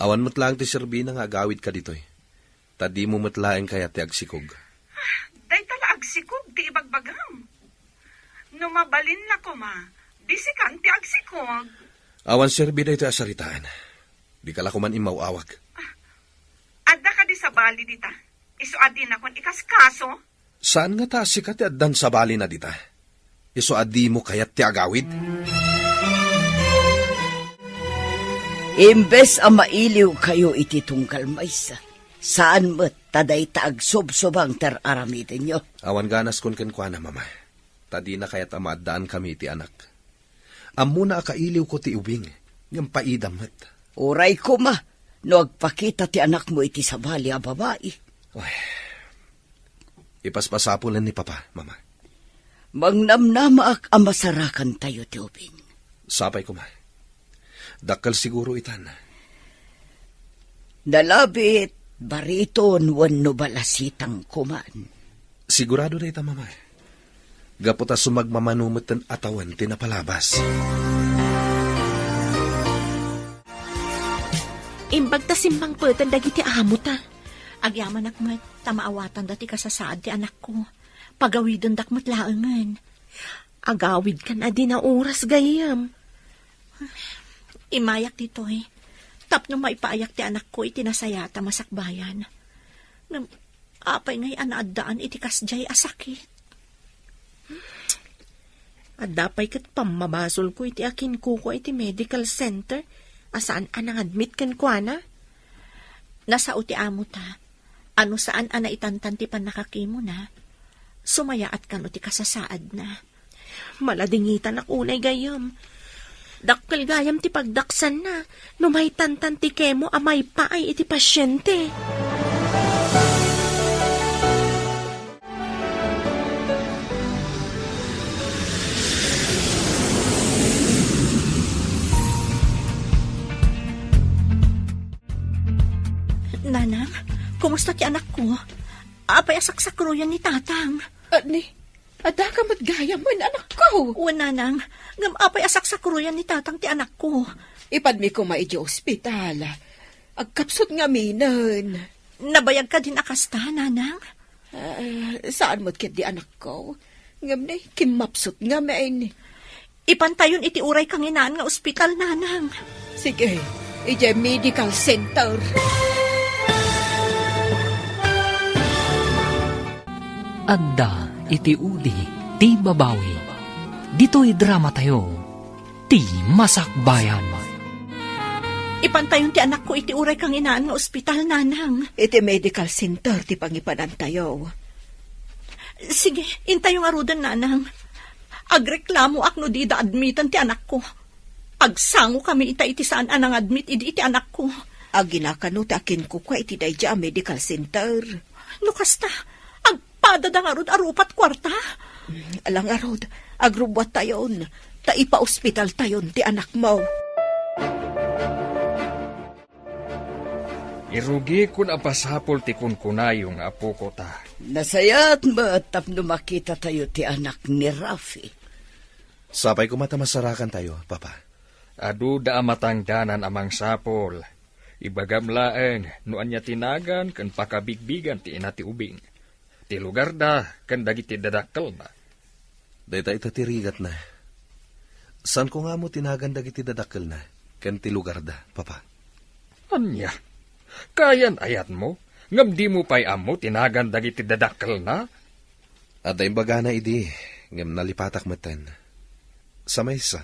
Awan met laeng ti serbina nga agawidka ditoy. Ta dimo met laeng kayat ti agsikog. Dayta la agsikog ti ibagbagam. No mabalin la koma, di sikan ti agsikog. Awan serbi daytoy a saritaan. Dika la koman immaw-awag. Adda kadi sabali dita? Isu a dinakon ikaskaso? Saan ngata a sika ti addan sabalina dita? Isu a dimo kayat ti agawid? Imbes a mailiwkayo iti tunggal maysa, saan met ta dayta agsubsubang ti ar-aramidenyo. Awan ganaskon kenkuana, Mama, ta dina kayat a maaddaanmi iti anak. Ammona a kailiwko ti ubing, ngem paidam met. Uray koma no agpakita ti anakmo iti sabali a babai. Ay, ipaspasapulen ni Papa, Mama. Mangnamnamaak a masarakantayo ti ubing. Sapay koma. Dakkel siguro itan. Nalabit, bariton wenno balasitang koman. Sigurado dayta, Mama. Gapu ta sumagmamano metten a tawen ti napalabas. Imbag ta simmangpeten dagiti amota. Agyamanak met ta maawatanda ti kasasaad ti anakko. Pagawidendak met laengen. Agawidkan a di naoras gayyem. Immayak ditoy tapno maipaayak ti anakko iti nasayaat a masakbayan. Ngem apay ngay a naaddaan iti kasdiay a sakit? Adda pay ket pammabasolko iti akinkukua iti medical center a saan a nangadmit kenkuana. Nasao ti amota a no saan a naitantan ti pannakakimona, sumayaat kano ti kasasaadna. Maladingitanak unay gayyem. Dakkel gayam ti pagdaksanna no maitantan ti kemo a maipaay iti pasiente. Nanang, kumusta ti anakko? Apay a saksakroyan ni Tatang? Ani, adda ka met gayam, anakko? Wen, Nanang, ngem apay a saksakroyan ni Tatang ti anakko? Ipadmi koma idiay ospital. Agkapsut ngaminen. Nabayag kadin a kasta, Nanang? Ah, saan met ketdi, anakko. Ngem ni, kimmapsut ngamin. Ipantayon iti uray kanginaan nga ospital, Nanang. Sige, idiay medical center. Adda iti udi ti babawi. Ditoy dramatayo, ti Masakbayan. Ipantayon ti anakko iti uray kanginaan nga ospital, Nanang. Iti medical center ti pangipanantayo. Sige, intayo ngaruden, Nanang. Agreklamoak no dida admiten ti anakko. Agsangokami ita iti saan a nangadmit idi iti anakko. Agina kano ti akinkukua iti daydiay a medical center. No kasta, agpadada ngarud a rupa't kuarta? Mm, ala ngarud, agrubbuattayon, ta ipaospitaltayon ti anakmo. Irugikon a basapul ti kunkunayo nga apoko ta. Nasayaat met tapno makitatayo ti anak ni Rafi. Sapay koma ta masarakantayo, Papa. Aduda a matangdanan a mangsapul. Ibagam laeng no ania ti nagan ken pakabigbigan ti ina ti ubing. Ti lugarda ken dagiti dadakkelna. Dayta ita ti rigatna. Saanko nga ammo ti nagan dagiti dadakkelna ken ti lugarda, Papa. Ania? Kayan-ayatmo, ngem dimo pay ammo ti nagan dagiti dadakkelna? Adda imbagana idi, ngem nalipatak metten. Sa maysa,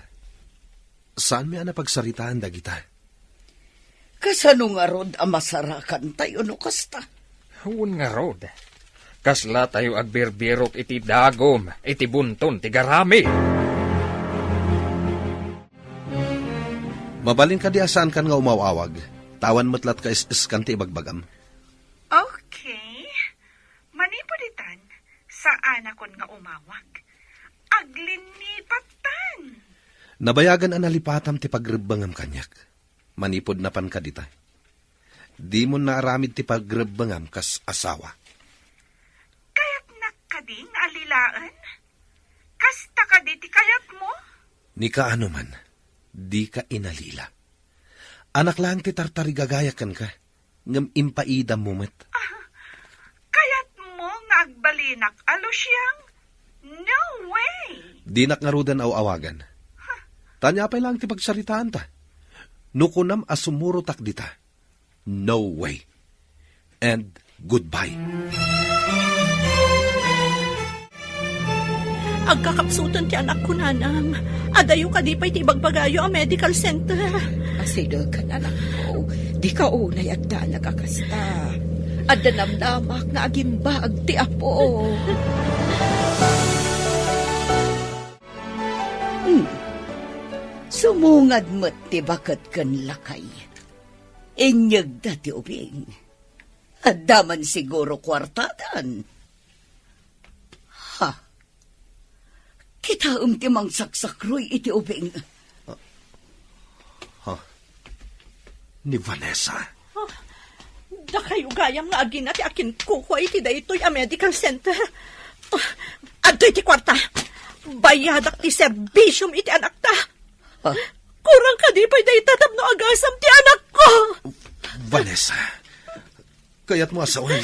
saanmi a napagsaritaan dagita. Kasano ngarud a masarakantayo no kasta? Wen ngarud, kaslatayo agbirbirok iti dagum iti bunton ti garami. Mabalin kadi a saankan nga umaw-awag, ta awan met latta is-iskan ti ibagbagam? Okay. Manipud itan, saanakon nga umawag. Aglinipattan! Nabayagan a nalipatam ti pagrebbengam kaniak. Manipud napan kadita, dimon naaramid ti pagrebbengam kas asawa. Kayatnak kadi nga alilaen? Kasta kadi ti kayatmo? Ni kaano man, dika inalila. Anak laeng ti tartarigagayak kenka, ngem impaidammo met. Ah, kayatmo nga agbalinak a Luciang? No way! Dinak ngaruden aw-awagan. Huh. Ania pay laeng ti pagsaritaanta? No kunam a sumurotak dita, no way. And goodbye. Agkakapsuten ti anakko, nanang. Adayo kadi pay ti ibagbagayo a medical center? Asidegen, anakko. Dika unay agdanag a kasta. Adda namnamak nga agimbaag ti Apo. Hmm. Sumungad met ti baket ken lakay. Inyegda ti ubing. Adda man siguro kuartadan. Ha? Kitaem ti mangsaksakroy iti ubing. Ha? Ni Vanessa? Ah, dakayo gayam nga agina ti akinkukua iti daytoy a medical center. Ah, adtoy ti kuarta. Bayadak ti serbisiom iti anakta. Ah. Kurang kadi pay dayta tapno agasam ti anakko. Vanessa, kayatmo a sawen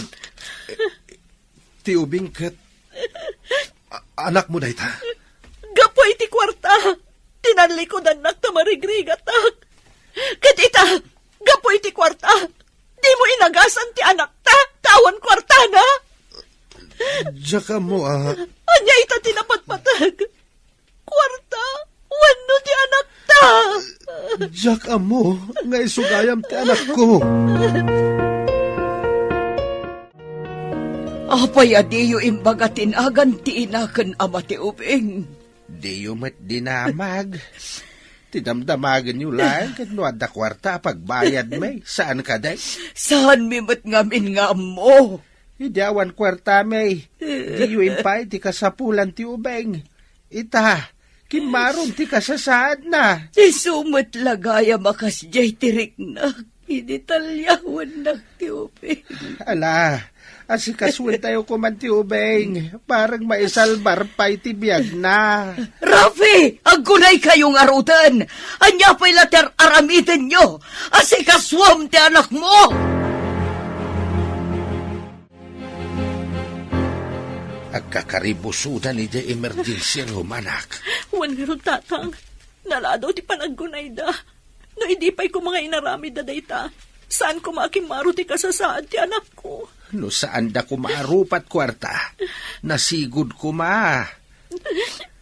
ti ubing ket a-, anakmo dayta? Gapu iti kuarta, tinallikudannak ta marigrigatak. Ket ita, gapu iti kuarta, dimo inagasan ti anakta, ta awan kuartana. Diak ammo a. Ania ita ti napatpateg? Kuarta wenno ti anakta? Diak ammo nga isu gayam ti anakko. Apay a diyo imbaga ti nagan ti ina ken ama ti ubing? Diyo met dinamag. Ti damdamagenyo laeng ket no adda kuarta a pagbayadmi, saan kadi? Saanmi met ngamin nga ammo. Idi awan kuartami, diyo impaay ti kasapulan ti ubing. Ita, kimmaron ti kasasaadna. Isu met la gayam a kasdiay ti riknak idi talyawannak ti ubing. Ala, asikasuentayo koman ti ubing, bareng maisalbar pay ti biagna. Rafi, aggunaykayo ngaruden. Ania pay la ti ar-aramidenyo? Asikasuam ti anakmo! Agkakaribusodan idiay emergency room, anak. Wen ngarud, Tatang, naladaw ti panaggunayda. No idi pay koma nga inaramidda dayta, saan koma a kimmaro ti kasasaad ti anakko. No saanda koma a rupat kuarta, nasigud koma.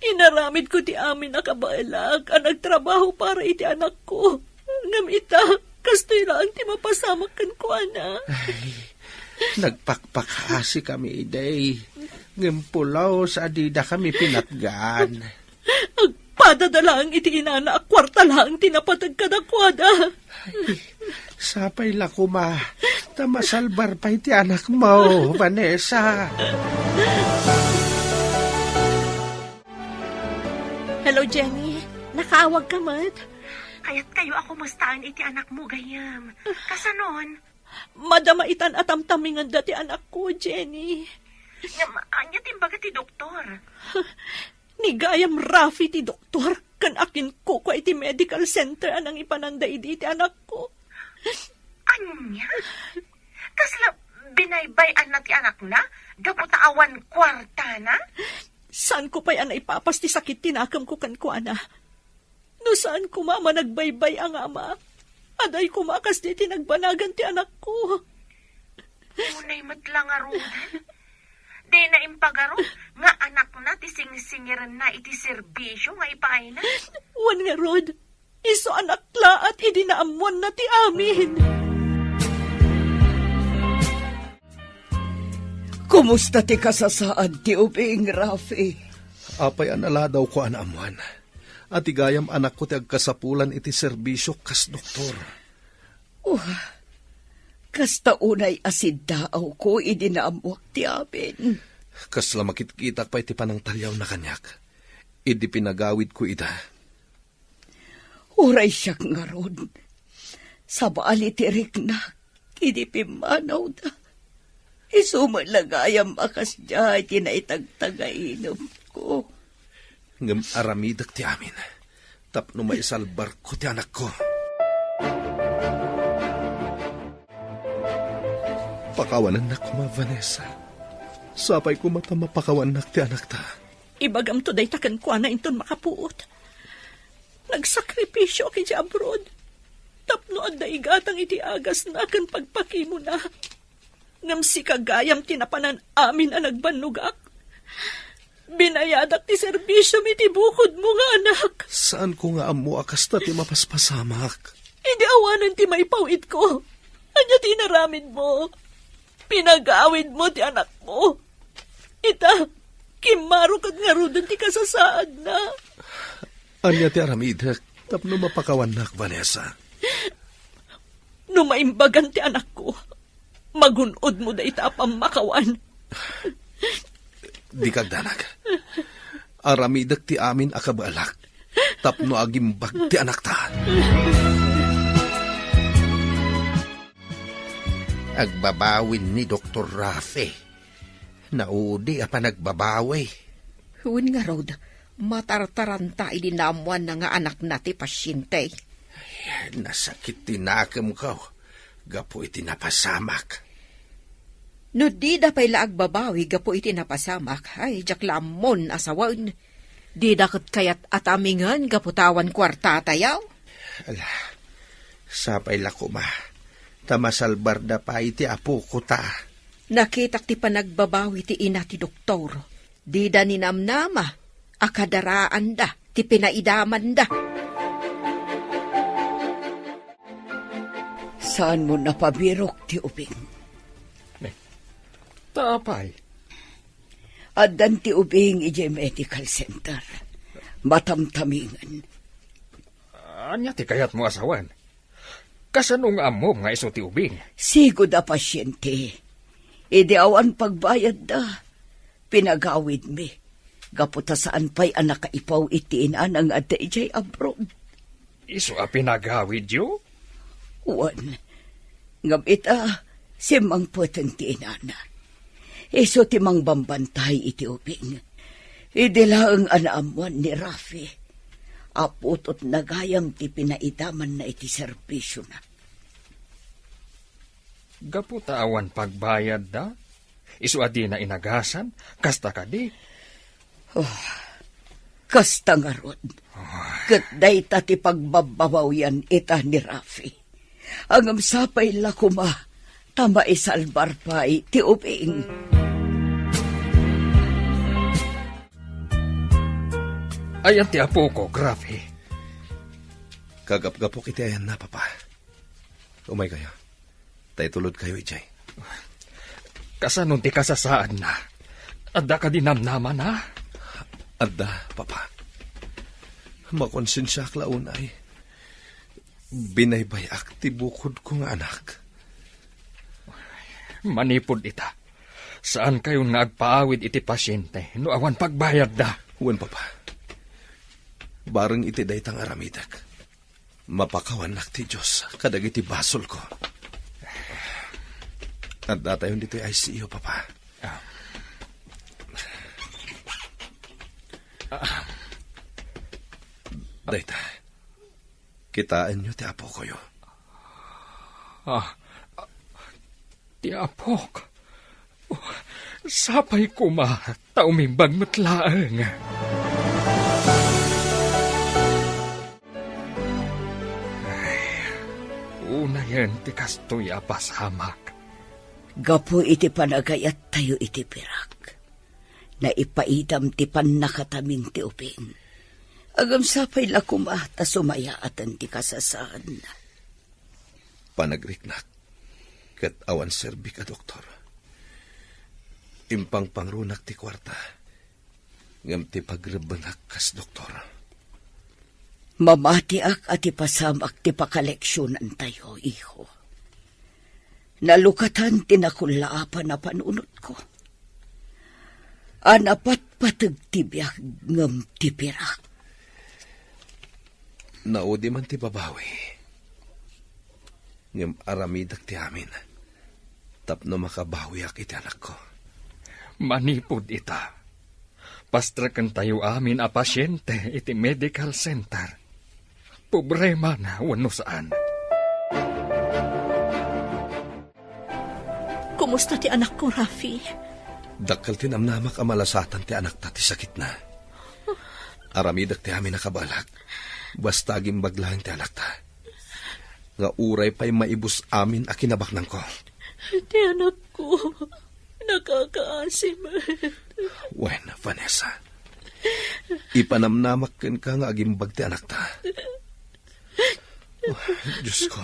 Inaramidko ti amin a kabaelak a nagtrabaho para iti anakko. Ngem ita, kastoy laeng ti mapasamak kenkuana. Ay, nagpakpakasikami idi, ngem pulos a didakami pinatgan. Agpadada laeng iti inana a kuarta laeng ti napateg kadakuada. Ay, sapay la koma, ta masalbar pay ti anakmo, Vanessa. Hello, Jenny. Nakaawag ka met? Kayatkayo a kumustaen iti anakmo, gayam. Kasanon? Madama itan a tamtamingenda ti anakko, Jenny. Ngem, ania ti imbaga ti doktor? Ni gayam Rafi ti doktor, ken akinkukua iti medical center a nangipananda idi ti anakko. Ania? Kasla binaybay-anna ti anakna gapu ta awan kuartana? Saanko pay a naipapas ti sakit ti nakemko kenkuana. No saan koma a managbaybay-a nga ama, aday koma a kasdi ti nagbanagan ti anakko. Unay met la ngaruden. Dina impagaro nga anakna ti singsingirenna iti serbisio nga ipaayna. Wen ngarud, isu a naklaat idi naammoanna ti amin. Kumusta ti kasasaad ti ubing, Rafi? Apay a naladawko a naammoan. A ti gayam anakko ti agkasapulan iti serbisio kas doktor. Oh, kasta unay a siddaawko idi naammoak ti amin. Kasla makitkitak pay ti panangtaliawna kaniak idi pinagawidko ida. Uray siak ngarud, sabali ti riknak idi pimmanawda. Isu met la gayam a kasdiay ti naitagtagainepko. Ngem aramidek ti amin tapno maisalbarko ti anakko. Pakawanennak koma, Vanessa. Sapay koma ta mapakawannak ti anakta. Ibagamto dayta kenkuana inton makapuot. Nagsakripisioak idiay abroad tapno adda igatang iti agasna ken pagpakimona. Ngem sika gayam ti napanan amin a nagbannogak. Binayadak ti serbisiom iti bukodmo nga anak. Saanko nga ammo a kasta ti mapaspasamak. Idi awanen ti maipawidko, ania ti inaramidmo? Pinagawidmo ti anakmo. Ita, kimmaro ket ngaruden ti kasasaadna. Ania ti aramidek tapno mapakawannak, Vanessa? No maimbagan ti anakko, magun-odmo dayta a pammakawan. Dika agdanag. Aramidek ti amin a kabaelak tapno agimbag ti anakta. Agbabawin ni Doktor Rafe. Naudi a panagbabawi. Wen ngarud, matartaranta idi naammoanna nga anakna ti pasiente. Nasakit ti nakemko gapu iti napasamak. No dida pay la agbabawi gapu iti napasamak, ay, diak la ammon a sawen. Dida ket kayat a tamingen gapu ta awan kuartatayo. Ala, sapay la koma, ta masalbarda pay ti apoko ta. Nakitak ti panagbabawi ti ina ti doktor. Dida ninamnama a kadaraanda ti pinaidamanda. Saanmo napabirok ti ubing? Ne, ta apay? Addan ti ubing idiay medical center. Matamtamingen. Ania ti kayatmo a sawen? Kasano nga ammom nga isu ti ubing? Sigud a pasiente. Idi awan pagbayadda, pinagawidmi. Gapu ta saan pay a nakaipaw iti inana nga adda idiay abroad. Isu a pinagawidyo? Wen, ngem ita, simmangpeten ti inana. Isu ti mangbambantay iti ubing. Idi laeng a naammoan ni Rafi, aputotna gayam ti pinaidamanna iti serbisiona. Gapu ta awan pagbayadda, isu a dina inagasan, kasta kadi? Oh, kasta ngarud. Ket dayta ti pagbabbabawian ita ni Rafi. Ngem sapay la koma ta maisalbar pay ti ubing. Ayan ti apokok, Rafi. Kagapgapok iti ayanna, Papa. Umaykayo. Ta itulodkayo idiay. Kasano ti kasasaadna? Adda kadi namnamana? Adda, Papa. Makonsensiaak la unay. Binaybay-ak ti bukodko nga anak. Manipud ita, saankayon nga agpaawid iti pasiente no awan pagbayadda. Wen, Papa. Bareng iti dayta nga aramidek, mapakawannak ti Dios kadagiti basolko. Addatayon ditoy I C U, Papa. Ah. Ah. Dayta. Kitaenyo ti apokoyo. Ah, ti apok. Sapay koma ta umimbag met laeng. Ay, unayen ti kastoy a pasamak. Gapu iti panagayattayo iti pirak, naipaidam ti pannakataming ti ubing. Agam sapay la koma ta sumayaaten ti kasasaadna. Panagriknak ket awan serbik a doktor. Impangpangrunak ti kuarta, ngem ti pagrebbengak kas doktor. Mamatiak a ti pasamak ti pakaleksionantayo, iho. Nalukatan ti nakullaapan a panunotko. A napatpateg ti biag ngem ti pirak. Naudi man ti babawi, ngem aramidek ti amin tapno makabawiak iti anakko. Manipud ita, pastrekentayo amin a pasiente iti medical center. Pobre man wenno saan. Kumusta ti anakko, Rafi? Dakkel ti namnamak a malasatan ti anakta ti sakitna. Aramidek ti amin a kabaelak. Basta agimbag laeng ti anakta. Nga uray pay maibus amin a kinabaknangko. Ti anakko, nakakaasi met. Wen, Vanessa, ipanamnamak kenka nga agimbag ti anakta. Oh, Diosko,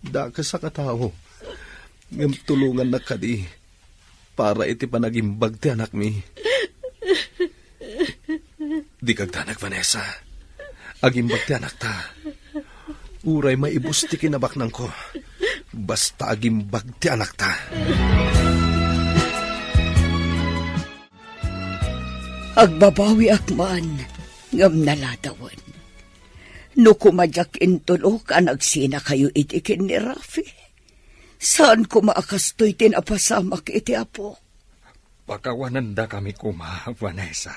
dakes a katao, ngem tulongannak kadi para iti panagimbag ti anakmi. Dika agdanag, Vanessa. Agimbag ti anakta. Uray maibus ti kinabaknangko, basta agimbag ti anakta. Agbabawiak man, ngem naladawen. No koma diak intulok a nagsinakayo iti ken ni Rafi, saan koma a kastoy ti napasamak iti apo. Pakawanendakami koma, Vanessa.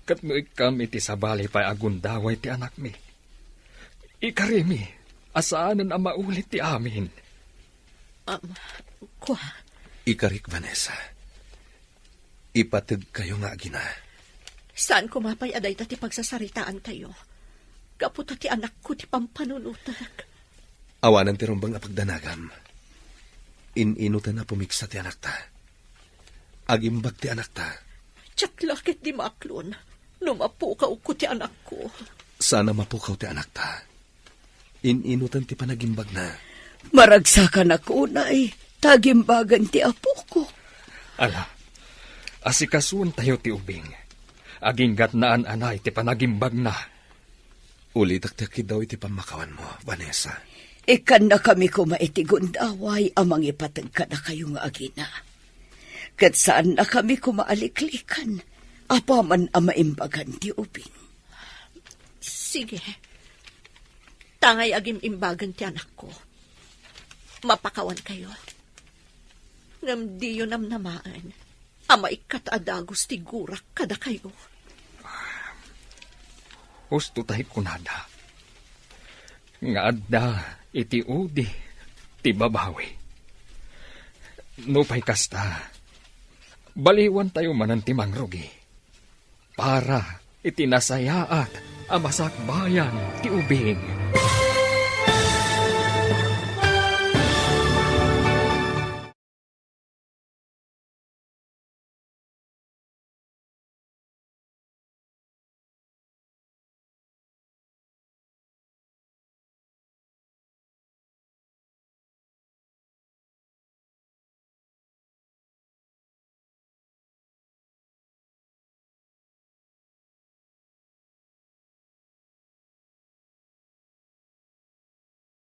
Ket no ikkam iti sabali pay a gundaway ti anakmi, ikarimi a saanen a maulit ti amin. Am, kua. Ikarik, Vanessa. Ipategkayo nga agina. Saan koma pay a dayta ti pagsasaritaantayo? Gapu ta ti anakko ti pampanunotek. Awanen ti rumbeng a pagdanagam. In-inutan a pumigsa ti anakta. Agimbag ti anakta. Diak la ket di maaklon no mapukawko ti anakko. Saan a mapukaw ti anakta. In-inutan ti panagimbagna. Maragsakanak unay, ta agimbagan ti apoko. Ala, asikasuentayo ti ubing. Aginggatnaan anay ti panagimbagna. Ulitek ti akiddaw iti pammakawanmo, Vanessa. Ikkannakami koma iti gundaway a mangipateg kadakayo nga agina. Ket saannakami koma a liklikan apaman a maimbagan ti ubing. Sige. Tangay agim-imbagan ti anakko. Mapakawankayo. Ngem diyo namnamaen a maikkat a dagus ti gurak kadakayo. Husto tay kunada nga adda iti udi ti babawi. Nupay kasta, baliwantayo manen ti mangrugi para iti nasayaat a masakbayan ti ubing.